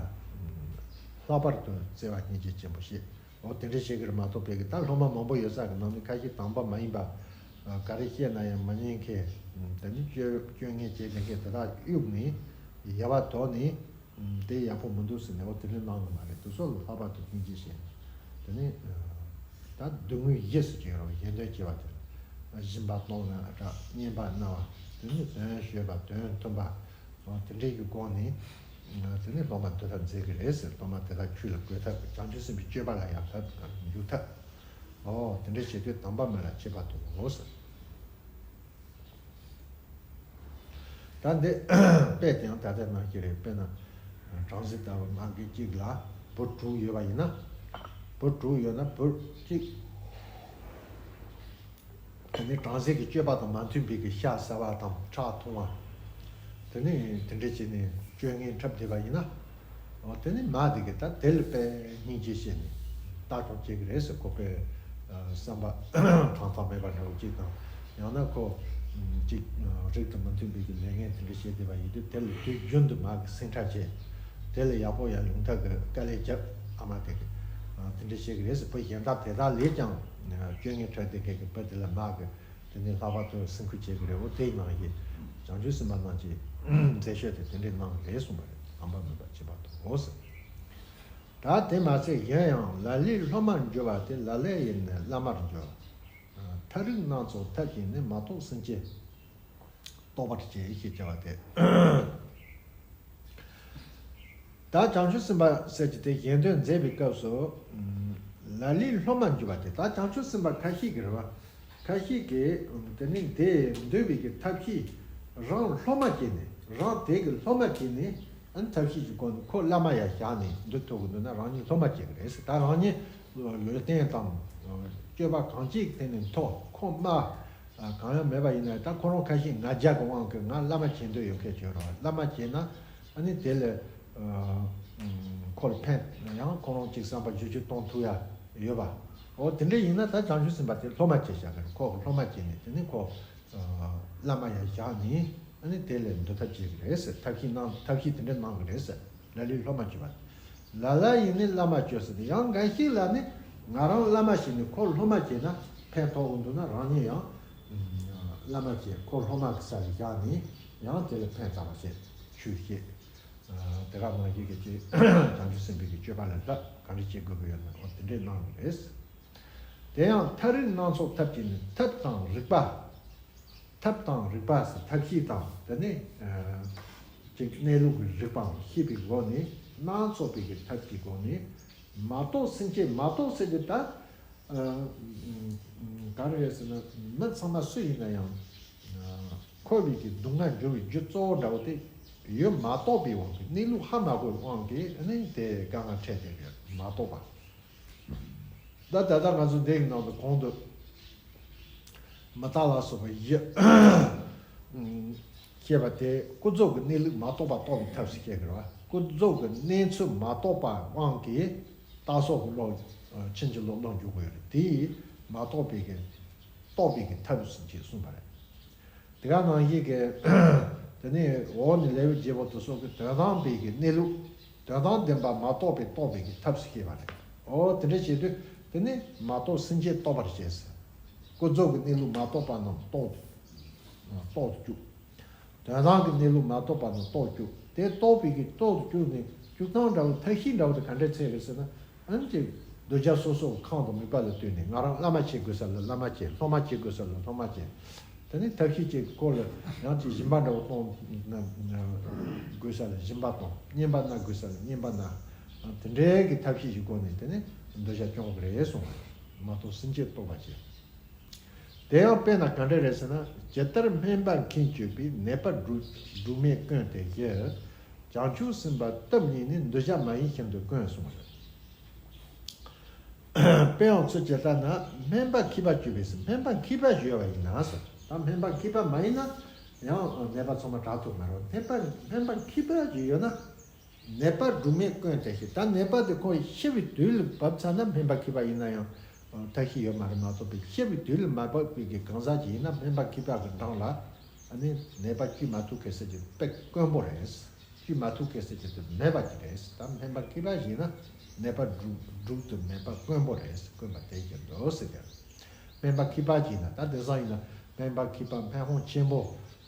ལྷག་པར་དུ་བརྩེ་བ་སྙིང་རྗེ་ཆེན་པོ་བཤད། འོ་དེ་འདྲ་བྱེད་ཀྱི་རེད་མ་གཏོགས་པའི་གི་ད་སློབ་མ་མང་པོ་ཡོད་ས་གི་ནང་ནས་ཁ་ཤས་དམ་པ་མ་ཡིན་པ་ག་རེ་བཤད་ན་ཡང་མི་ཉན་མཁན། དེ་ནི་སྤྱོད་སྤྱོད་ངན་བྱེད་མཁན་དེ་དག་གཡུགས་ནས་ཡལ་བ་དོར་ནས། དེ་ཡག་པོ་མི་འདུག་ཟེར་ནས་འོ་དེ་འདྲ་གནང་གི་མ་རེད། དེ་ཚོ་ལ་ལྷག་པར་དུ་སྙིང་རྗེ་བྱས་ནས། དེ་ནས་ད་སྡུག་བསྔལ་བཞི་ཟེར་གྱི་ཡོད་རེད། གཞན་དོན་བྱེད་པ་དེ་སྦྱིན་པ་གཏོང་བ་ར་བསྙེན་པ་གནང་བ། དེ་ནས་དོན་ཞུས་པ་དོན་མཐུན་པ། འོ་དེ་འདྲའི་གི་སྒོ་ནས་དེ་ནས་སློབ་མ་འདུལ་ཐབས་མཛད་ཀྱི་རེད་ཟེར། སློབ་མ་དེ་དག་ཆོས་ལ་འགོད་ཐབས། བྱང་ཆུབ་སེམས་དཔའི་སྤྱོད་པ་ལ་ཡང་ལྷབ་འཇུག་ཐབས། འོ་དེ་འདྲ་བྱེད་དུས་དམ་པ་མི་ལ་ཁྱད་པར་དུའོ་ཟེར། ད་འདི་དཔེ་དེ་ཡང་ད་ལྟ་ནང་བཞིན་རེད། དཔེར་ན་གྲང་ཟིག་ལྟ་བུ་མ་གི་གཅིག་ལ་བུ་དྲུག་ཡོད་པ་ཡིན་ན། བུ་དྲུག་ཡོད་ན་བུ་གཅིག་ དེ་བྲམ་ཟེ་གི་སྤྱོད་པ་དང་མ་མཐུན་པའི་གི་ཤ་ཟ་བ་དང་ཁྲག་འཐུང་བ། དེ་ནི་དེ་འདྲ་བྱས་ནས་སྤྱོད་ངན་འཁྲབ་བསྡད་པ་ཡིན་ན། འོ་དེ་ནི་མ་དེ་གི་ད་དེ་ལ་དཔེ་སྙིང་རྗེ་བྱས་ནས་ལྟ་སྐྱོང་བྱེད་ཀྱི་རེད་ཟེར། ཁོ་པའི་བསམ་པ་དྲང་ཐག་མེད་པ་འདྲ་བོ་གཅིག་དང་། ཡང་ན་ཁོ་གཅིག་རིགས་དང་མ་མཐུན་པའི་གི་ལས་ངན་དེ་འདྲ་བྱས་བསྡད་པ་ཡིན་དུས། དེ་ལ་དུས་རྒྱུན་དུ་མ་གི་སེམས་ཁྲལ་བྱས། དེ་ལ་ཡག་པོ་ཡང་ཡོང་ཐབས་ཀྱི་དཀའ་ལས་བརྒྱབ། ཨ་མ་དེ་གི་དེ་འདྲ་བྱེད་ཀྱི་རེད་ཟེར། བུ་གཞན་དག་དེ་དག་ལས་ཀྱང་སྤྱོད་ངན་འཁྲབ་བསྡད་མཁན་གྱི་བུ་དེ་ལ་མ་གི་དེ་ནས་ལྷག་པར་དུ་སེམས་ཁུར་བྱེད་ཀྱི་རེད། འོ་དེ་ཡིན་ནའང་བཞིན་བྱང་ཆུབ་སེམས་དཔའ་རྣམས་ཀྱིས་མཛད་ཤོས་དེ་དེ་འདྲའི་གནང་གི་རེད་གསུངས་པ་རེད། དམ་པ་མོས་པ་བྱེད་པ་དང་འོ་ཟེར། ད་དེ་མ་ཚད་གཞན་ཡང་ལ་ལས་སློབ་མར་འགྱུར་བ་དེ། ལ་ལས་ཡིན་ནི་བླ་མར་འགྱུར། ཐབས་རིག་སྣ་ཚོགས་ཐབས་ཀྱིས་ནི། མ་རྟོགས་སེམས་ཅན་རྟོགས་པར་བྱེད་ཅེས་བྱ་བ་སྟེ། ད་བྱང་ཆུབ་སེམས་དཔའ་ཟེར་གྱི་དེ་གཞན་དོན་མཛད་པའི་སྐབས་སུ། ལ་ལས་སློབ་མར་འགྱུར་བ་དེ། ད་བྱང་ཆུབ་སེམས་དཔའ་ཁ་ཤས་ཀྱིས་རེད་བ། ཁ་ཤས་ཀྱིས་དེ་ནི་དེ་འདོད་པའི་གི་ཐབས་ཤེས་རང་སློབ་མ་བྱས་ནས། རང་དེ་གི་སློབ་མ་བྱས་ནས། ཨ་ནི་ཐབས་ཤེས་ཀྱི་སྒོ་ནས་ཁོ་བླ་མ་ཡར་བཞག་ནས་འདི་ཐུབ་ཀྱི་འདུག་ན་རང་ཉིད་སློབ་མ་བྱེད་ཀྱི་རེད་ཟེར། ད་རང་ཉིད་ལུས་རྟེན་དང་སྤྱོད་པ་གང་ཅིའི་ཐད་ནས་མཐོ་ཁོ་དམའ་གང་ཡང་མེད་པ་ཡིན་ན། ད་ཁོ་རང་ཁ་ཤས་ང་རྒྱལ་གྱི་དབང་གིས་ང་བླ་མ་བྱེད་འདོད་ཡོད་མཁན་བྱོས་རོགས། བླ་མ་བྱེད་ན་ཨ་ནི་དེ་ལས་ཁོ་ལ་ཕན། ཡང་ཁོ་རང་ཅིག་བསམ་པ་བསྒྱུར་བཅོས་གཏོང་ཐུབ་ཡ་ཡོད་པ། འོ་དེ་འདྲ་ཡིན་ན་ད་བྱང་ཆུབ་སེམས་དཔའ་དེ་སློབ་མ་བྱེད་བྱ་གི་རེད། ཁོ་གི་སློབ་མ་བྱས་ནས་དེ་ནི་ཁོ་བླ་མ་ཡར་བཞག་ནས། ཨ་ནི་དེ་ལས་འདི་ཐབས་བྱེད་ཀྱི་རེད་ཟེར། ཐབས་ཤེས་གནང་། ཐབས་ཤེས་དེ་འདྲ་གནང་གི་རེད་ཟེར། ལ་ལས་སློབ་མར་གྱུར་པ། ལ་ལ་ཡིས་ནི་བླ་མར་གྱུར་ཟེར་ཏེ། ཡང་འགའ་ཞིག་ལ་ནི་ང་རང་བླ་མ་བྱས་ནས་ཁོ་སློབ་མ་བྱས་ན་ཕན་ཐོགས་འདུག་ན་རང་ཉིད་ཡང་བླ་མ་བྱས་ཁོ་སློབ་མ་གི་ས་ལ་བཞག་ནས་ཡང་དེ་ལ་ཕན་བཏགས་པ་བྱས་ཆོས་བཤད། དེ་ག་ནང་བཞིན་གྱི་ཅིག་བྱང་ཆུབ་སེམས་དཔའི་གི་སྤྱོད་པ་ལ་ལྷག་ག་འདྲ་བྱེད་དགོས་ཀྱི་ཡོད་ན། འོ་དེ་འདྲས་གནང་གི་རེད། དེ་ཡང་ཐབས་རིག་སྣ་ཚོགས་ཐབས་ཀྱིས་ནི། ཐབས་དང་རིག་པ། ཐབས་དང་རིག་པ་ཟེར། ཐབས་ཤེས་དང་དེ་ནས་ཅིག་གནས་ལུགས་ཀྱི་རིག་པའང་ཤེས་པའི་སྒོ་ནས། སྣ་ཚོགས་པའི་གི་ཐབས་ཀྱི་སྒོ་ནས། མ་རྟོགས་སེམས་ཅན། མ་རྟོགས་ཟེར་གྱི་ད་ག་རེ་རེད་ཟེར་ན། མི་ཚང་མ་སུ་ཡིན་ན་ཡང་འཁོར་བའི་གི་སྡུག་བསྔལ་འབྱུང་བའི་རྒྱུ་གཙོ་བོ་འདྲ་བོ་དེ་ཡོད་མ་རྟོགས་པའི་དབང་གིས། གནས་ལུགས་ཧ་མ་གོ་བའི་དབང་གིས་ཨ་ནི་དེ་དཀའ་ངལ་འཕྲད་བསྡད་ཡོད། མ་རྟོགས་པ། ད་ད་ལྟ་ང་ཚོ་འདི་ཡི་ནང་དུ་གོང་དུ་མུ་སྟེགས་ལ་སོགས་པ་བཞི་བཤད་པ་དེ་ཀུན་རྫོབ་ཀྱི་གནས་ལུགས་མ་རྟོགས་པ་རྟོགས་པའི་ཐབས་སུ་བཤད་ཀྱི་རེད་བ། ཀུན་རྫོབ་ཀྱི་གནས་ཚུལ་མ་རྟོགས་པའི་དབང་གིས་རྟ་སོགས་ཀྱི་བློ། ཕྱིན་ཅི་ལོག་བློ་འཇུག་དགོས་རེད། དེ་མ་རྟོགས་པའི་གི་རྟོགས་པའི་གི་ཐབས་སུ་ཅེས་གསུངས་པ་རེད། དེ་ག་ནང་བཞིན་གྱི་དེ་ནས་འོག་ནས་ལེའུ་བརྒྱད་པོ་དེ་སོགས་ཀྱི་དོན་དམ་པའི་གི་གནས་ལུགས། དོན་དམ་བདེན་པ་མ་རྟོགས་པའི་རྟོགས་པའི་གི་ཐབས་སུ་བཤད་པ་རེད། འོ་དེ་འདྲ་བྱེད་དུས་དེ་ནི་མ་རྟོགས་སེམས་ཅན་རྟོགས་པར་བྱེད་ཟེར། ཀུན་རྫོབ་ཀྱི་གནས་ལུགས་མ་རྟོགས་པ་རྣམས་རྟོགས་རྟོགས་སུ་བཅུག་དོན་དམ་གྱི་གནས་ལུགས་མ་རྟོགས་པ་རྣམས་རྟོགས་བཅུག་དེ་རྟོགས་པའི་གི་རྟོགས་སུ་བཅུག་ནས་བཅུག་སྟངས་འདྲ་བོ། ཐབས་ཤེས་འདྲ་བོ་དེ་ག་འདྲ་འཚོལ་དགོས་ཟེར་ན། ཨ་ནི་ཅིག་གདུལ་བྱ་སོ་སོ་གི་ཁམས་དང་མོས་པ་ལ་ལྟོས་ནས། ང་རང་བླ་མ་བྱེད་དགོས་ས་ལ་བླ་མ་བྱེད། སློབ་མ་བྱེད་དགོས་ས་ལ་སློབ་མ་བྱེད། དེ་ནས་ཐབས་ཤེས་ཅིག་སྐོར་ལ་ཡང་ཅིག་སྦྱིན་པ་འདྲ་བོ་གཏོང་དགོས་ས་ལ་སྦྱིན་པ་གཏོང་། སྙན་པ་གནང་དགོས་ས་ལ་སྙན་པ་གནང་། དེ་འདྲའི་གི་ཐབས་ཤེས་ཀྱི་སྒོ་ནས་དེ་ནས་གདུལ་བྱ་སྐྱོང་གི་རེད་གསུངས་པ་རེད། མ་རྟོགས་སེམས་ཅན་རྟོགས་པར་བྱེད། དེ་ཡང་དཔེར་ན་ག་འདྲ་རེད་ཟེར་ན། ཇི་ལྟར་སྨན་པ་མཁས་གྱུར་པས། ནད་པ་སྒྲུབ་སྒྲུབ་མེད་དཀོན་དེ་བཞིན། བྱང་ཆུབ་སེམས་དཔའ་སྟོབས་ཉིད་ནི། གདུལ་བྱ་མ་ཡིན་ཤིན་ཏུ་དཀོན་གསུངས་པ་རེད། དཔེ་ཡང་ཚུལ་ཇི་ལྟར་ན། སྨན་པ་མཁས་པ་གྱུར་པས་ཟེར། སྨན་པ་མཁས་པ་ཞིག་ཡོད་པ་ཡིན་ན་ཟེར། ད་སྨན་པ་མཁས་པ་མ་ཡིན་ན་ཡང་ནད་པ་ཚང་མ་དྲག་ཐུབ་མ་རེད། སྨན་པ་སྨན་པ་མཁས་པ་ཞིག་ཡོད་ན། ནད་པ་སྒྲུབ་མེད་དཀོན་དེ་བཞིན། ད་ནད་པ་དེ་ཁོ་ཤི་བའི་དུས་ལ་བབས་ཚར་ན་སྨན་པ་མཁས་པ་ཡིན་ན་ཡང་ཐབས་ཤེས་ཡོད་མ་རེད་མ་གཏོགས་པའི། ཤི་བའི་དུས་ལ་མ་བབས་པའི་གི་གང་ཟག་ཅིག་ཡིན་ན། སྨན་པ་མཁས་པ་གི་འགྲམ་ལ་ཨ་ནི་ནད་པ་བཅོས་མ་ཐུབ་མཁན་ཟེར་གྱི་དཔེ་དཀོན་པོ་རེད། བཅོས་མ་ཐུབ་མཁན་ཟེར་གྱི་དེ་མེད་པ་ཅིག་རེད། ད་སྨན་པ་མཁས་པ་ཞིག་ཡིན་ན་ནད་པ་སྒྲུབ་སྒྲུབ་ཏུ་མེད་པ་དཀོན་པོ་རེད། དཀོན་པ་དེ་བཞིན་དུ་ཟེར་གྱི་རེད། སྨན་པ་མཁས་པ་ཅིག་ཡིན་ན། ད་དེང་སང་ཡིན་ན་སྨན་པ་མཁས་པ་སྨན་དཔོན་ཆེན་པོ་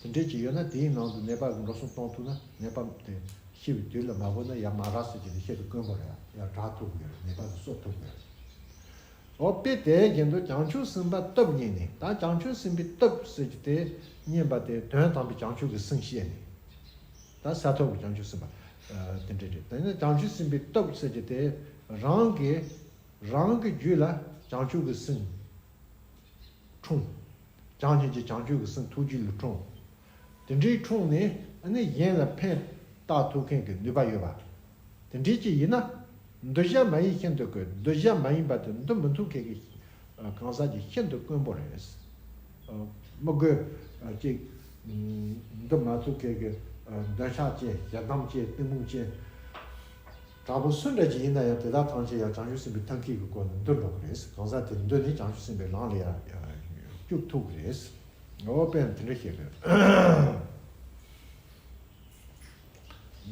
དེ་འདྲས་ཅིག་ཡོད་ན། དེའི་ནང་དུ་ནད་པ་གི་འགྲོ་སོང་གཏོང་ཐུབ་ན། ནད་པ་དེ་ཤི་བའི་དུས་ལ་མ་བབས་ན་ཡར་མ་རག་ཟེར་གྱི་ནི་ཤི་དུས་དཀོན་པོ་རེད། ཡར་དྲག་ཐུབ་ཀྱི་རེད། ནད་པ་དེ་གསོ་ཐུབ་ཀྱི་རེད། འོ་དཔེ་དེ་བཞིན་དུ་བྱང་ཆུབ་སེམས་དཔའ་སྟོབས་ཉིད་ནི། ད་བྱང་ཆུབ་སེམས་དཔའི་སྟོབས་ཟེར་གྱི་དེ་བསྙེན་པ་དེ་དོན་དམ་པའི་བྱང་ཆུབ་ཀྱི་སེམས་བཤད་ནས། ད་ས་ཐོབ་ཀྱི་བྱང་ཆུབ་སེམས་དཔའ་དེ་འདྲས་རེད། དེ་ནི་བྱང་ཆུབ་སེམས་དཔའི་སྟོབས་ཟེར་གྱི་དེ་རང་གི་རང་གི་རྒྱུད་ལ་བྱང་ཆུབ་ཀྱི་སེམས་འཁྲུངས། བྱང་ཆུབ་ཀྱི་བྱང་ཆུབ་ཀྱི་སེམས་ཐུགས་རྒྱུད་ལ་འཁྲུངས། དེ་འདྲའི་འཁྲུངས་ནས་ཨ་ནི་གཞན་ལ་ཕན་བཏགས་ཐུབ་མཁན་གྱི་ནུས་པ་ཡོད་པ། དེ་འདྲའི་ཅིག་ཡིན་ན། གདུལ་བྱ་མ་ཡིན་ཤིན་ཏུ་དཀོན། གདུལ་བྱ་མ་ཡིན་པ་དེ་འདུལ་མི་ཐུབ་མཁན་གྱི་གང་ཟག་ཅིག་ཤིན་ཏུ་དཀོན་པོ་རེད། དམུ་རྒོད་ཅིག་འདུལ་མ་ཐུབ་མཁན་གྱི་འདོད་ཆགས་ཅན། ཞེ་སྡང་ཅན། གཏི་མུག་ཅན། དྲག་པོ་སུ་འདྲ་ཅིག་ཡིན་ན་ཡང་དེ་དག་ཐམས་ཅད་ཡང་བྱང་ཆུབ་སེམས་དཔའི་ཐབས་མཁས་ཀྱི་སྒོ་ནས་འདུལ་འགྲོ་གི་རེད། གང་ཟག་དེ་འདུལ་ནས་བྱང་ཆུབ་སེམས་དཔའི་ལམ་ལ་ཡང་བཅུག་ཐུབ་ཀྱི་རེད། འོ་དཔེར་ན་དེ་འདྲ་ཞིག་རེད།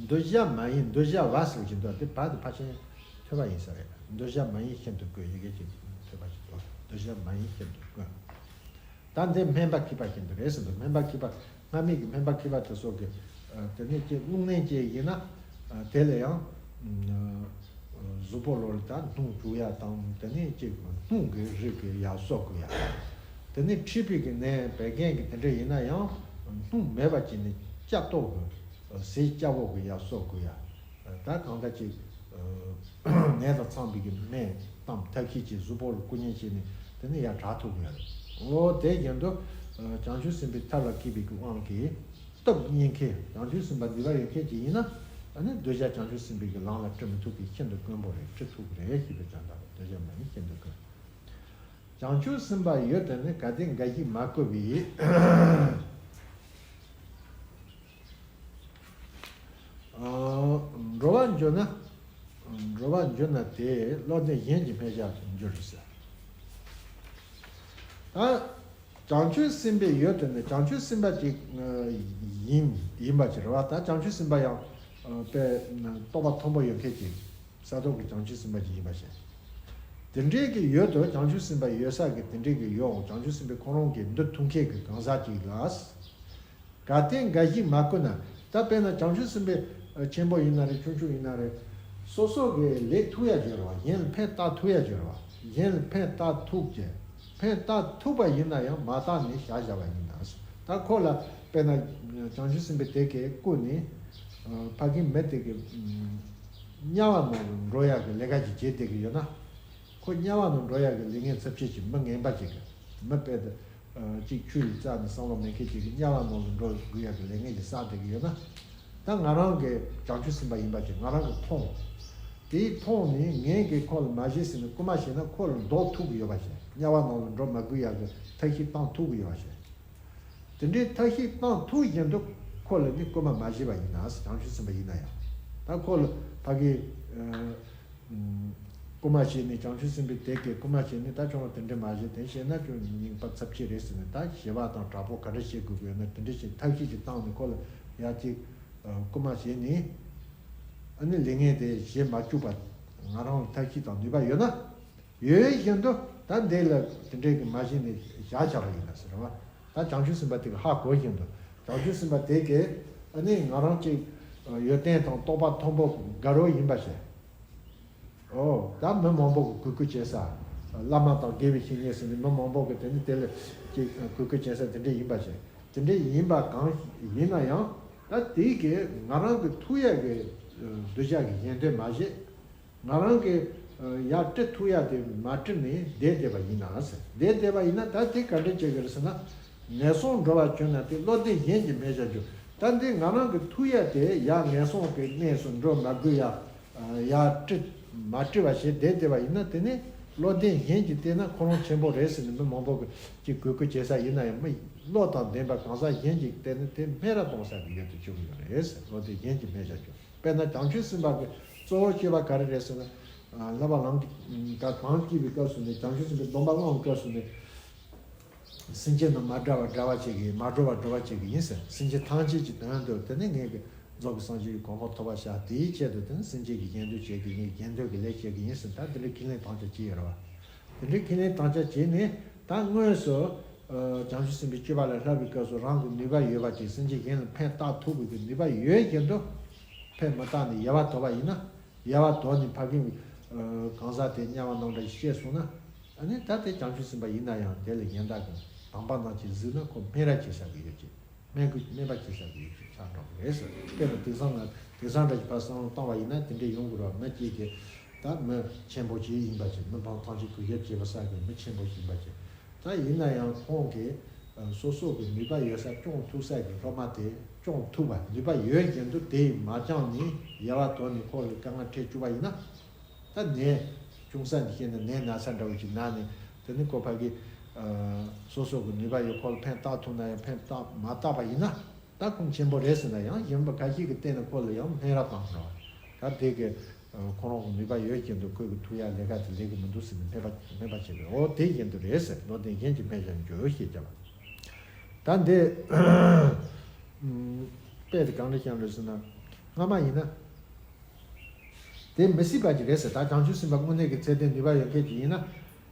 འདུ་བྱེད་མ་ཡིན། འདུ་བྱེད་པ་ཟེར་གྱི་འདུག་དེ་བ་དེ་ཕལ་ཆེར་ཐོས་པ་ཡིན་ས་རེད། འདུ་བྱེད་མ་ཡིན་ཤིན་ཏུ་དཀོན། ཡི་གེ་གཅིག་ཐོས་པ་ཞིག་འདུག་འདུ་བྱེད་མ་ཡིན་ཤིན་ཏུ་དཀོན། ད་འདི་སྨན་པ་མཁས་པ་ཤིན་ཏུ་རེད་ཟེར་འདུག་སྨན་པ་མཁས་པ་སྔ་མའི་གི་སྨན་པ་མཁས་པ་དེ་ཚོ་གི་དེ་ནས་ཀྱི་རླུང་ནད་ཅིག་ཡིན་ན་དེ་ལ་ཡང་གཟུགས་པོ་ལོ་ལ་ད་སྣུམ་བྱུག་ཡ་དང་། དེ་ནས་ཅིག་སྣུམ་གི་རིགས་གི་ཡ་གསོ་དགོས་ཡ། དེ་ནས་མཁྲིས་པའི་གི་ནད་བད་ཀན་གི་དེ་འདྲ་ཡིན་ན་ཡང་སྣུམ་མེད་པ་ཅིག་ནས་སྐྱ་ཏོག་གི་ཟས་སྐྱ་བོ་གི་ཡ་གསོ་དགོས་ཡ། ད་གང་ལྟར་ཅིག་ནད་དང་འཚམས་པའི་གི་སྨན་གཏམ་ཐབས་ཤེས་ཀྱིས་གཟུགས་པོ་ལ་བསྐུ་མཉེ་བྱས་ནས་དེ་ནས་ཡ་དྲག་ཐུབ་དགོས་ཡ་རེད། འོ་དེ་བཞིན་དུ་བྱང་ཆུབ་སེམས་དཔའི་ཐབས་ལ་མཁས་པའི་གི་དབང་གིས་སྟོབས་རྙེད་མཁན། བྱང་ཆུབ་སེམས་དཔའ་ནུས་པ་ཡོད་མཁན་ཅིག་ཡིན་ན། ཨ་ནི་གདུལ་བྱ་བྱང་ཆུབ་སེམས་དཔའི་གི་ལམ་ལ་ཁྲིད་མི་ཐུབ་མཁན་ཤིན་ཏུ་དཀོན་པོ་རེད། ཁྲིད་ཐུབ་ཀྱི་རེད་ཞེས་པའི་བྱ་བ་དང་། གདུལ་བྱ་མ་ཡིན་ཤིན་ཏུ་དཀོན། བྱང་ཆུབ་སེམས་དཔའ་ཡོད་དེ་ནི། གལ་ཏེ་འགའ་ཞིག་མ་བཀོད་པའི། འགྲོ་བར་འགྱུར་ན། འགྲོ་བར་འགྱུར་ན་དེ་བློ་ལྡན་གཞན་གྱི་སྨན་བྱར་འགྱུར་ཟེར། ད་བྱང་ཆུབ་སེམས་དཔའ་ཡོད་དེ་ནི། བྱང་ཆུབ་སེམས་དཔའ་ཅིག་ཡིན་ཡིན་པ་ཅིག་རེད་བ། ད་བྱང་ཆུབ་སེམས་དཔའ་ཡང་དཔེ་རྟོགས་པ་མཐོན་པོ་ཡོད་མཁན་ཅིག་ས་ཐོབ་ཀྱི་བྱང་ཆུབ་སེམས་དཔའ་ཅིག་ཡིན་པ་ཞིག་དེ་འདྲའི་གི་ཡོད་དོ། བྱང་ཆུབ་སེམས་དཔའ་ཡོད་ས་གི་དེ་འདྲའི་གི་ཡོད། བྱང་ཆུབ་སེམས་དཔའ་ཁོ་རང་གི་འདུལ་ཐུབ་མཁན་གི་གང་ཟག་ཅིག་ལ། གལ་ཏེ་འགའ་ཞིག་མ་བཀོད་ན། ད་དཔེར་ན་བྱང་ཆུབ་སེམས་དཔའ་ཆེན་པོ་ཡིན་ན་རེད། ཆུང་ཆུང་ཡིན་ན་རེད། སོ་སོ་གི་ལས་ཐུབ་ཡ་ཅིག་ཡོད་རེད་བ། གཞན་ལ་ཕན་བཏགས་ཐུབ་ཡ་ཅིག་ཡོད་རེད་བ། གཞན་ལ་ཕན་བཏགས་ཐུབ་ཀྱི། ཕན་བཏགས་ཐུབ་པ་ཡིན་ན་ཡང་མ་བཏགས་ནས་བཞག་བཞག་པ་ཡིན་ན། ད་ཁོ་ལ་དཔེར་ན་བྱང་ཆུབ་སེམས་དཔའ་དེ་གས་བཀོད་ནས་ཕ་གི་མི་དེ་གི་དམྱལ་བ་ནང་ལ་འགྲོ་ཡ་གི་ལས་ཀ་ཅིག་བྱེད་བསྡད་གི་ཡོད་ན། ཁོ་དམྱལ་བ་ནང་འགྲོ་ཡག་གི་ལས་ངན་ཚབས་ཆེ་ཅིག་མི་ངན་པ་ཅིག་གི། མི་དཔེ་དེ་ཅིག་ཆོས་ལ་རྩ་ནས་བསམ་བློ་མེད་མཁན་ཅིག་གི་དམྱལ་བ་ནང་ལ་འགྲོ་དགོས་ཡག་གི་ལས་ངན་ཅིག་བསགས་བསྡད་ཀྱི་ཡོད་ན། ད་ང་རང་གི་བྱང་ཆུབ་སེམས་དཔའ་ཡིན་པ་ཅིག་ང་རང་གིས་མཐོང་། དེས་མཐོང་ནས་ངས་ཀྱིས་ཁོ་ལ་མ་བྱེད་ཟེར་ནས་སྐུལ་མ་བྱས་ན་ཁོ་ལ་ལྡོག་ཐུབ་ཀྱི་ཡོད་པ་ཞིག་དམྱལ་བ་ནང་ལ་འགྲོ་མ་དགོས་ཡག་གི་ཐབས་ཤེས་བཏང་ཐུབ་ཀྱི་ཡོད་པ་ཞིག་དེ་འདྲའི་ཐབས་ཤེས་བཏང་ཐུབ་བཞིན་དུ་ཁོ་ལ་ནི་སྐུལ་མ་མ་བྱས་པ་ཡིན་ན། བྱང་ཆུབ་སེམས་དཔའ་ཡིན་ན་ཡང་། ད་ཁོ་ལ་ཕ་གི་སྐུལ་མ་བྱས་ནས། བྱང་ཆུབ་སེམས་དཔའ་དེ་གས་སྐུལ་མ་བྱས་ནས། ད་ཁྱོད་རང་དེ་འདྲ་མ་བྱེད། དེ་བྱས་ན་ཁྱོད་རྙིང་པ་ཚབས་ཆེ་རེད་ཟེར་ནས། ད་ཞི་བ་དང་དྲག་པོ་ག་འདྲ་བྱེད་དགོས་ཀྱི་ཡོད་ན། དེ་འདྲ་བྱེད། ཐབས་ཤེས་ཅིག་བཏང་ནས་ཁོ་ལ་ཡ་ཅིག་སྐུལ་མ་བྱས་ནས། ཨ་ནི་ལས་ངན་དེ་བྱེད་མ་བཅུག་པ་ང་རང་ལ་ཐབས་ཤེས་དང་ནུས་པ་ཡོད་ན། ཡོད་བཞིན་དུ་ད་འདི་ལ་དེ་འདྲའི་གི་མ་བྱས་ནས་བཞག་བཞག་པ་ཡིན་ན་ཟེར་བ། ད་བྱང་ཆུབ་སེམས་དཔའ་དེ་གིས་ཧ་གོ་བཞིན་དུ། བྱང་ཆུབ་སེམས་དཔའ་དེ་གིས་ཨ་ནི་ང་རང་ཅིག་ཡོན་ཏན་དང་རྟོགས་པ་མཐོན་པོ་དགའ་རོགས་ཡིན་པ་བྱས། ཨོ། ད་མི་མང་པོ་གིས་གུས་བཀུར་བྱེད་ས། བླ་མ་དང་དགེ་བའི་བཤེས་གཉེན་ཟེར་ནས་མི་མང་པོ་གིས་དེ་ནི་དེ་ལ་ཅིག་གུས་བཀུར་བྱེད་ས་དེ་འདྲ་ཡིན་པ་བྱས། དེ་འདྲ་ཡིན་པ་གང་ཡིན་ན་ཡང་། ད་དེ་གིས་ང་རང་གི་ཐུགས་ཡ་གི་གདུལ་བྱ་གི་གཞན་དོན་མ་བྱེད། ང་རང་གི་ཡར་ཁྲིད་ཐུབ་ཡ་དེ་མ་ཁྲིད་ནས་བསྡད་བསྡད་པ་ཡིན་ན་ཟེར། བསྡད་བསྡད་པ་ཡིན་ན་ད་དེ་ག་འདྲ་བྱེད་ཀྱི་རེད་ཟེར་ན། ངན་སོང་འགྲོ་བར་གྱུར་ན་དེ་བློ་ལྡན་གཞན་གྱི་སྨན་བྱར་འགྱུར། ད་འདི་ང་རང་གི་ཐུགས་ཡ་དེ་ཡར་ངན་སོང་གི་གནས་སུ་འགྲོ་མ་དགོས་ཡ། ཡར་ཁྲིད་མ་ཁྲིད་པ་བྱས་བསྡད་བསྡད་པ་ཡིན་ན། དེ་ནི་བློ་ལྡན་གཞན་གྱིས་བལྟས་ན་ཁོ་རང་ཆེན་པོ་རེད་ཟེར་ནས་མི་མང་པོ་གིས་ཅིག་གུས་བཀུར་བྱེད་ས་ཡིན་ན་ཡང་། མི་བློ་དང་ལྡན་པ་གང་ཟག་གཞན་གྱིས་བལྟས་ན་དེ་སྨད་ར་གཏོང་ས་གི་ཡུལ་དུ་གྱུར་ཡོད་རེད་ཟེར། བློ་ལྡན་གཞན་གྱི་སྨན་བྱར་འགྱུར། དཔེར་ན་བྱང་ཆུབ་སེམས་དཔའ་གི་གཙོ་བོ་སྤྱོད་པ་ག་རེ་རེད་ཟེར་ན། བསླབ་པ་ལམ་གྱི་ག་གང་བགྱིས་པའི་སྐབས་སུ་ནི། བྱང་ཆུབ་སེམས་དཔའི་སྡོམ་པ་བླངས་པའི་སྐབས་སུ་ནི། སེམས་ཅན་རྣམས་མ་སྒྲོལ་བ་སྒྲོལ་བར་བྱེད་ཀྱི་ཡིན། མ་སྒྲོལ་བ་སྒྲོལ་བར་བྱེད་ཀྱི་ཡིན་ཟེར། སེམས་ཅན་ཐམས་ཅད་ཀྱི་དོན་དུ་དེ་ནི་ངེད་ཀྱིས་རྫོགས་པའི་སངས་རྒྱས་ཀྱི་གོ་འཕང་ཐོབ་པར་བྱ། དེའི་ཆེད་དུ་དེ་ནི་སེམས་ཅན་གྱི་གཞན་དོན་བྱེད་ཀྱི་ཡིན། གཞན་དོན་གྱི་ལས་བྱེད་ཀྱི་ཡིན་ཟེར། ད་དེ་འདྲའི་ཁས་ལེན་དམ་བཅའ་བྱས་ཡོད་རེད་བ། དེ་འདྲའི་ཁས་ལེན་དམ་བཅའ་བྱས་ནས། ད་དངོས་སུ་བྱང་ཆུབ་སེམས་དཔའི་སྤྱོད་པ་ལ་བསླབ་པའི་སྐབས་སུ་རང་གི་ནུས་པ་ཡོད་པ་ཅིག་སེམས་ཅན་གཞན་ལ་ཕན་བཏགས་ཐུབ་པའི་གི་ནུས་པ་ཡོད་བཞིན་དུ་ཕན་མི་བཏགས་ནས་ཡལ་བར་དོར་བ་ཡིན་ན། ཡལ་བར་དོར་ནས་ཕ་གི་གང་ཟག་དེ་དམྱལ་བ་ནང་འདྲ་ཞིག་སྐྱེས་སོང་ན། ཨ་ནི་ད་དེ་བྱང་ཆུབ་སེམས་དཔའ་ཡིན་ན་ཡང་དེ་ལ་ཡང་དག་གི་དམ་པ་ནང་གཅིག་གཟིགས་ན་ཁོ་སྨད་ར་བྱེད་ས་གི་ཡོད་ཅིག་སྨད་དགོས། སྨད་པ་བྱེད་ས་གི་ཡོད་ཅིག་ཆགས་འགྲོ་གི་རེད་ཟེར། དཔེར་ན་དེང་སང་ང་དེང་སང་འདྲ་ཞིག་ཕར་བསམ་བློ་བཏང་བ་ཡིན་ན་དེ་འདྲས་ཡོང་གི་རེད་བ། མི་གཅིག་གིས་ད་མི་ཆེན་པོ་ཅིག་ཡིན་པ་ཅིག་མི་མང་ཐམས་ཅད་གུས་ཞབས་བྱེད་པ་ས་གི་མི་ཆེན་པོ་ཞིག་ཡིན་པ་ཅིག་ད་ཡིན་ན་ཡང་ཁོང་གིས་སོ་སོ་གི་ནུས་པ་ཡོད་ས་སྐྱོང་ཐུབ་ས་གི་སློབ་མ་དེ་སྐྱོང་ཐུབ་པ། ནུས་པ་ཡོད་བཞིན་དུ་དེ་ཡིས་མ་བསྐྱངས་ནས་ཡལ་བར་དོར་ནས་ཁོ་ལ་དཀའ་ངལ་འཕྲད་བཅུག་པ་ཡིན་ན། ད་ནད་ཆུང་ས་ནས་བཤད་ན་ནད་ན་ཚ་འདྲ་བོ་ཅིག་ན་ནས། དེ་ནི་ཁོ་ཕ་གི་ ཨ། སོ་སོ་གི་ནུས་པ་ཡོད། ཁོ་ལ་ཕན་བཏགས་ཐུབ་ན་ཡང་ཕན་བཏགས་མ་བཏགས་པ་ཡིན་ན། ད་ཁོང་ཆེན་པོ་རེད་ཟེར་ན་ཡང་། གཞན་པ་ཁ་ཤས་ཀྱིས་བལྟས་ན་ཁོ་ལ་ཡང་སྨད་ར་བཏང་འགྲོ་བ། ད་དེ་གི་ཁོ་རང་གི་ནུས་པ་ཡོད་བཞིན་དུ་ཁོས་གི་ཐུབ་ཡ་ལས་ཀ་དེ་ལས་གི་མི་འདུག་ཟེར་ནས་སྨད་པ་སྨད་པ་བྱེད་པས། འོ་དེ་བཞིན་དུ་རེད་ཟེར། བློ་ལྡན་གཞན་གྱིས་སྨད་བྱ་འགྱུར་ཞེས་བྱ་བ། ད་འདི་དཔེ་དེ་གང་འདྲ་བཤད་རེད་ཟེར་ན། སྔ་མ་ཡིན་ན། དེ་མི་སྲིད་པ་ཅིག་རེད་ཟེར། ད་བྱང་ཆུབ་སེམས་དཔའ་དངོས་གནས་ཀྱི་ཚད་ལྡན་ནུས་པ་ཡོད་མཁན་ཅིག་ཡིན་ན།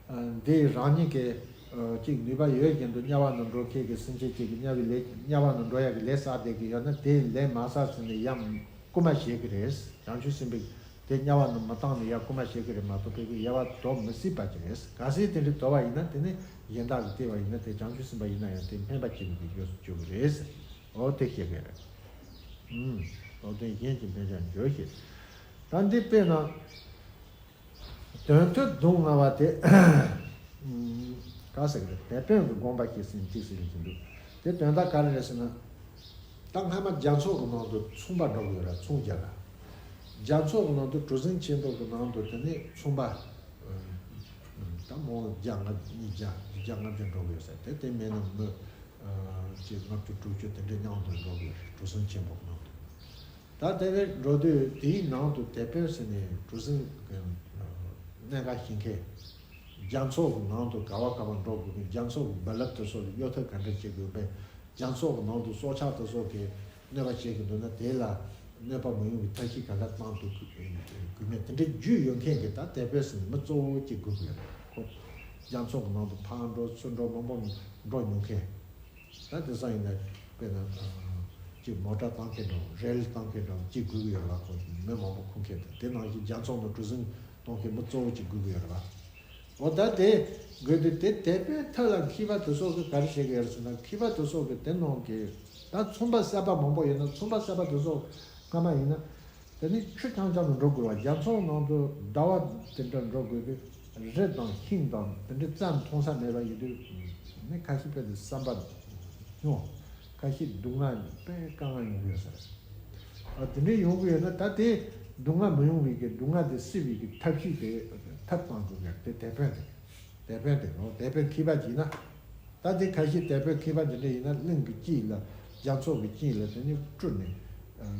ཨ། འདི་རང་ཉིད་ཀྱི་ཨ་ཅིག་ནུས་པ་ཡོད་བཞིན་དུ་དམྱལ་བ་ནང་འགྲོ་མཁན་གྱི་སེམས་ཅན་ཅིག་གི་དམྱལ་བའི་ལས། དམྱལ་བ་ནང་འགྲོ་ཡག་གི་ལས་བསགས་བསྡད་ཀྱི་ཡོད་ན། དེ་ལས་མ་བསགས་ཟེར་ནས་ཡང་སྐུལ་མ་བྱེད་ཀྱི་རེད། བྱང་ཆུབ་སེམས་དཔའི་དེ་དམྱལ་བ་ནང་མི་བཏང་ནས་ཡང་སྐུལ་མ་བྱེད་ཀྱི་རེད་མ་གཏོགས། དཔེ་ཀྱི་དམྱལ་བ་དོར་མི་སྲིད་པ་ཅིག་རེད། གལ་སྲིད་དེ་འདྲའི་དོར་བ་ཡིན་ན། དེ་ནི་གཞན་དག་གིས་བལྟས་པ་ཡིན་ན་དེ་བྱང་ཆུབ་སེམས་དཔའ་ཡིན་ན་ཡང་དེ་སྨད་པ་བྱེད་པའི་རྒྱུར་གྱུར་གྱི་རེད་ཟེར། འོ་དེ་བཤད་ཀྱི་རེད། ཨུམ། བློ་ལྡན་གཞན་གྱིས་སྨད་བྱ་འགྱུར་ཞེས། ད་འདི་དཔེར་ན། དོན་མཐུན་སྡུག་བསྔལ་བ་དེ། ཨུམ། ག་ཟེར་གི་རེད། དེད་དཔོན་གྱི་དགོངས་པ་བཞིན་ཟེར་ནས་ཅིག་ཟེར་གྱི་འདུག། དེ་དོན་དག་ག་རེ་རེད་ཟེར་ན། ད་སྔ་མ་རྒྱ་མཚོ་གི་ནང་དུ་མཚུངས་པ་འགྲོ་གི་ཡོད་ར། མཚུངས་རྒྱག་ར། རྒྱ་མཚོ་གི་ནང་དུ་གྲུ་གཟིངས་ཆེན་པོ་གི་ནང་དུ་དེ་ནས་མཚུངས་པ། ཨུམ། ད་མོ་བརྒྱ་ལྔ་བརྒྱ་ཉིས་བརྒྱ་བརྒྱ་ལྔ་བརྒྱ་འགྲོ་གི་ཡོད་ས་དེ། དེ་མེད་ན་མི་ཨ་ཅིག་ལྔ་བཅུ་དྲུག་ཅུ་དེ་འདྲའི་མཉམ་དུ་འགྲོ་གི་ཡོད་རེད། གྲུ་གཟིངས་ཆེན་པོ་གི་ནང་དུ། ད་དེ་བས་འགྲོ་དུས་དེའི་ནང་དུ་དེད་དཔོན་ཟེར་ནས་གྲུ་གཟིངས་ཀྱི་གནད་འགག་ཤེས་མཁན། རྒྱ་མཚོ་གི་ནང་དུ་ག་བ་ག་བར་འགྲོ་དགོས་མིན། རྒྱ་མཚོ་གི་རྦ་རླབས་དེ་ཚོ་ལ་གཡོལ་ཐབས་ག་འདྲ་བྱེད་དགོས་པས། རྒྱ་མཚོ་གི་ནང་དུ་སྲོག་ཆགས་དེ་ཚོ་གིས་གནོད་པ་བྱེད་ཀྱི་འདུག་ན། དེ་ལ་གནོད་པ་མི་ཡོང་བའི་ཐབས་ཤེས་ག་འདྲ་བཏང་ཐུབ་དགོས་མིན། དེ་འདྲའི་རྒྱུས་ཡོད་མཁན་གྱི་ད་དེད་དཔོན་ཟེར་ནས་མི་གཙོ་བོ་གཅིག་དགོས་ཀྱི་ཡོད་རེད། ཁོ་རྒྱ་མཚོ་གི་ནང་དུ་ཕར་འགྲོ་ཚུར་འགྲོ་མང་པོ་འགྲོ་མྱོང་མཁན། ད་དེང་སང་ཡིན་ན་དཔེར་ན་ཅིག་མོ་ཊ་བཏང་མཁན་འདྲ་བོ། རེལ་བཏང་མཁན་འདྲ་བོ་ཅིག་དགོས་ཀྱི་ཡོད་རེད་པ། ཁོ་མི་མང་པོ་འཁུར་མཁན་དེ། དེ་ནང་བཞིན་རྒྱ་མཚོ་ནང་གྲུ་གཟིངས་གཏོང་མཁན་མི་གཙོ་བོ་ཅིག་དགོས་ཀྱི་ཡོད་རེད་པ། འོ་ད་དེ་དགོས་དུས་དེ་དེད་དཔོན་ཐབས་ལ་མཁས་པ་དེ་ཚོ་གིས་ག་རེ་བྱེད་ཀྱི་ཡོད་རེད་ཟེར་ན། མཁས་པ་དེ་ཚོ་གིས་དེ་ནང་གི་ད་མཚུངས་པ་གསར་པ་མང་པོ་ཡོད་ན། མཚུངས་པ་གསར་པ་དེ་ཚོ་སྔ་མ་ཡིན་ན། དེ་ནི་ཆུ་རྐྱང་རྐྱང་དུ་འགྲོ་དགོས་པ། རྒྱ་མཚོ་ནང་དུ་ཟླ་བ་དེ་འདྲ་འགྲོ་དགོས་དུས། རི་དང་ཤིང་དང་དེ་འདྲའི་རྩྭ་མཐོང་ས་མེད་པ་ཡིན་དུས། ནི་ཁ་ཤས་དཔེ་དེ་བསམ་པ་སྙོམས། ཁ་ཤས་སྡུག་བསྔལ་དཔེ་དཀའ་ངལ་ཡོང་གི་ཡོད་ས་རེད། ཨ། དེ་འདྲའི་ཡོང་གི་ཡོད་ན། ད་དེ་སྡུག་བསྔལ་མི་ཡོང་བའི་གི། སྡུག་བསྔལ་དེ་སེལ་བའི་གི་ཐབས་ཤེས་དེ་ཐབས་གཏང་དགོས་ཀྱི་རེད། དེ་དེད་དཔོན་དེ། དེད་དཔོན་དེ། འོ་དེད་དཔོན་མཁས་པ་ཅིག་ཡིན་ན། ད་དེ་ཁ་ཤས་དེད་དཔོན་མཁས་པ་དེ་འདྲ་ཡིན་ན། གླིང་གི་དཀྱིལ་ལ། རྒྱ་མཚོ་གི་དཀྱིལ་ལ་དེ་ནི་སྤྲུལ་ནས། ཨ།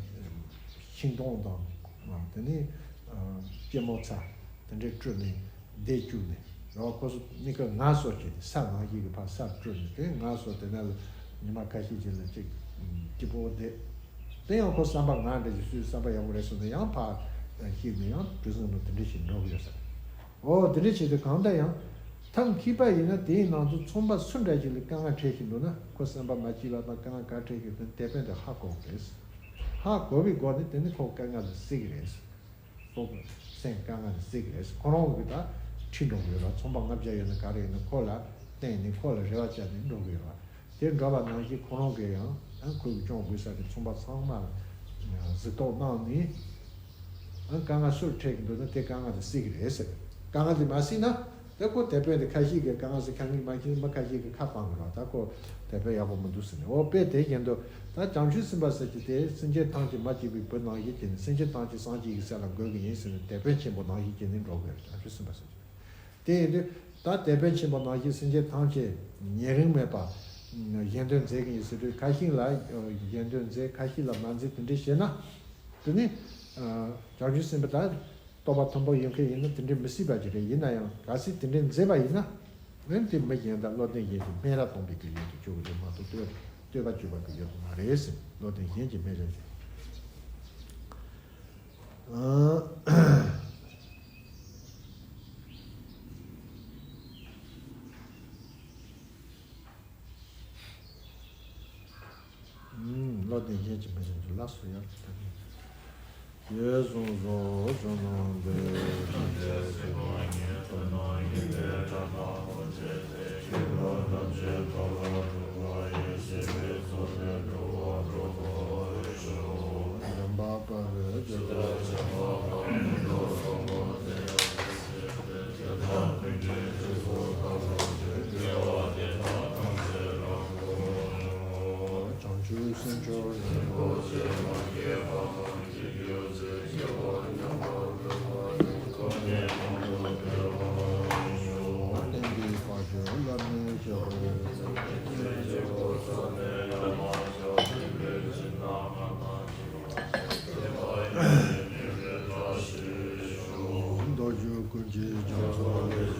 ཤིང་སྡོང་དང་། ཨ། དེ་ནི། ཨ། སྐྱི་མོ་ཚ་དེ་འདྲའི་སྤྲུལ་ནས་བསྡད་བཅུག་ནས། རེད་པ། ཁོ་ཚོ་གཉིས་ཀ་ངལ་གསོ་བྱས་ནས། ས་ནང་བཞིན་གྱི་ཕར་སར་སྤྲུལ་ནས། དེ་ངལ་གསོ། དེ་ན་ལ་ཉི་མ་ཁ་ཤས་ཅིག་ལ་ཅིག་སྐྱིད་པོ་བསྡད། དེ་ཡང་ཁོ་བསམ་པ་ངན་འདྲ་ཅིག་སུས་བསམ་པ་ཡག་པོ་རེད་བསམ་ནས་ཡང་ཕར་གཤེགས་ནས་ཡང་གྲུ་གཟིངས་ནང་དེ་འདྲ་ཞིག་འགྲོ་གི་ཡོད་ས་རེད། འོ་དེ་འདྲ་བྱེད་དུས་གང་ལྟར་ཡང་ཐབས་མཁས་པ་ཡིན་ན། དེའི་ནང་དུ་མཚུངས་པ་སུ་འདྲ་ཞིག་ལ་དཀའ་ངལ་འཕྲད་བཞིན་འདུག་ན། ཁོ་བསམ་པ་མ་སྐྱིད་པ་དང་དཀའ་ངལ་ག་འཕྲད་ཀྱི་དོན་དེད་དཔོན་དེ་ཧ་གོ་དགོས་རེད། ཧ་གོ་བའི་སྒོ་ནས་དེ་ནི་ཁོ་དཀའ་ངལ་དེ་སེལ་གྱི་རེད། ཁོ་སེམས་དཀའ་ངལ་དེ་སེལ་གྱི་རེད། ཁོ་རང་གིས་ད་ཁྲིད་འགྲོ་གི་ཡོད་རེད། ཚོང་པ་ལྔ་བརྒྱ་ཡོད་ན་ག་རེ་ཡོད་ན་ཁོ་ལ་བརྟེན་ནས་ཁོ་ལ་རེ་བ་བཅངས་ནས་འགྲོ་གི་ཡོད་རེད། དེ་འདྲ་བ་ནང་བཞིན་ཁོ་རང་གིས་ཡང་ཨ་ཁོས་སྐྱོང་དགོས་ས་གི་ཚོང་པ་ཚང་མ་ལ་གཟིགས་རྟོག་གནང་ནས། ཨ་དཀའ་ངལ་སུར་འཕྲད་ཀྱི་འདུག་ན་དེ་དཀའ་ངལ་དེ་སེལ་གྱི་རེད་ཟེར། དཀའ་ངལ་དེ་མ་སེལ་ན། དེ་ཁོ་དེད་དཔོན་དེ་ཁ་ཤས་ཀྱིས་དཀའ་ངལ་སེལ། ཁ་ངལ་མ་སེལ། མི་ཁ་ཤས་ཀྱིས་ཁ་བཏང་གི་རེད། ད་ཁོ་དེད་དཔོན་ཡག་པོ་མི་འདུག་ཟེར་ནས། འོ་དཔེ་དེ་བཞིན་དུ་ད་བྱང་ཆུབ་སེམས་དཔའ་ཟེར་གྱི་དེ་སེམས་ཅན་ཐམས་ཅད་མ་སྐྱེས་པའི་བུ་ནང་བཞིན་བྱས་ནས། སེམས་ཅན་ཐམས་ཅད་སངས་རྒྱས་ཀྱི་སྲས་ལ་འགོད་ཀྱི་ཡིན་ཟེར་ནས་དེད་དཔོན་ཆེན་པོ་ནང་བཞིན་བྱས་ནས་འགྲོ་དགོས་རེད། བྱང་ཆུབ་སེམས་དཔའ་ཟེར་གྱི། དེ་ཡིན་དུས་ད་དེད་དཔོན་ཆེན་པོ་ནང་བཞིན་སེམས་ཅན་ཐམས་ཅད་ཉེ་རིང་མེད་པར་གཞན་དོན་མཛད་ཀྱི་ཡིན་ཟེར་དུས། ཁ་ཤས་ལ་གཞན་དོན་མཛད། ཁ་ཤས་ལ་མ་མཛད། དེ་འདྲ་བྱས་ན། དེ་ནི་བྱང་ཆུབ་སེམས་དཔའ་ད་རྟོགས་པ་མཐོན་པོ་ཡོད་མཁན་ཡིན་ན་དེ་འདྲའི་མི་སྲིད་པ་ཅིག་རེད། ཡིན་ན་ཡང་གལ་སྲིད་དེ་འདྲའི་མཛད་པ་ཡིན་ན། འོན་ཏེ་མི་གཞན་དང་བློ་ལྡན་གཞན་གྱི་སྨད་ར་གཏོང་བའི་གི་ཡུལ་དུ་གྱུར་གྱི་རེད་མ་གཏོགས། བསྟོད་བསྟོད་པ་བྱེད་པ་གི་ཡུལ་དུ་མ་རེད་ཟེར། བློ་ལྡན་གཞན་གྱི་སྨད་ར་ཟེར། ཨ། ཨུམ། བློ་ལྡན་གཞན་གྱི་སྨད་ར་ཟེར། ལགས་སོ། ཡར་ཞུ་དང་། ཞེས་གསུངས་སོ། བསོད་ནམས་འདི་ཡིས་ཐམས་ཅད་གཟིགས་པ་ཉིད། ཐོབ་ནས་ཉེས་པའི་དགྲ་རྣམས་ཕམ་བྱས་ཏེ། སྐྱེ་བོ་ཐམས་ཅད་ཐར་པར་འགྲོ་བ་ཡི། ཞི་བའི་མཚོ་ལས་འགྲོ་བ་སྒྲོལ་བར་ཤོག། འཇམ་དཔལ་དཔའ་བོས་ཇི་ལྟར་བྱས་པ་དང་། ཀུན་ཏུ་བཟང་པོ་དེ་ཡང་དེ་བཞིན་ཏེ། དེ་དག་ཀུན་གྱི་རྗེས་སུ་བདག་སློབ་ཅིང་། དགེ་བ་འདི་དག་ཐམས་ཅད་རབ་ཏུ་བསྔོ། བྱང་ཆུབ་སེམས་མཆོག་རིན་པོ་ཆེ་མ་སྐྱེས་པ་དང་། སྐྱེས་གྱུར་ཚེ་སྐྱེ་བ་མྱ་ངན་ལས་འདས་པ་ཉིད་ཀུན་ནས་གོང་དུ་འཕེལ་བར་ཤོག། བསྟན་པའི་དཔལ་གྱུར་བླ་མེད་ མདོ་རྒྱུད་ཀུན་གྱི་རྒྱ་མཚོ་ལས།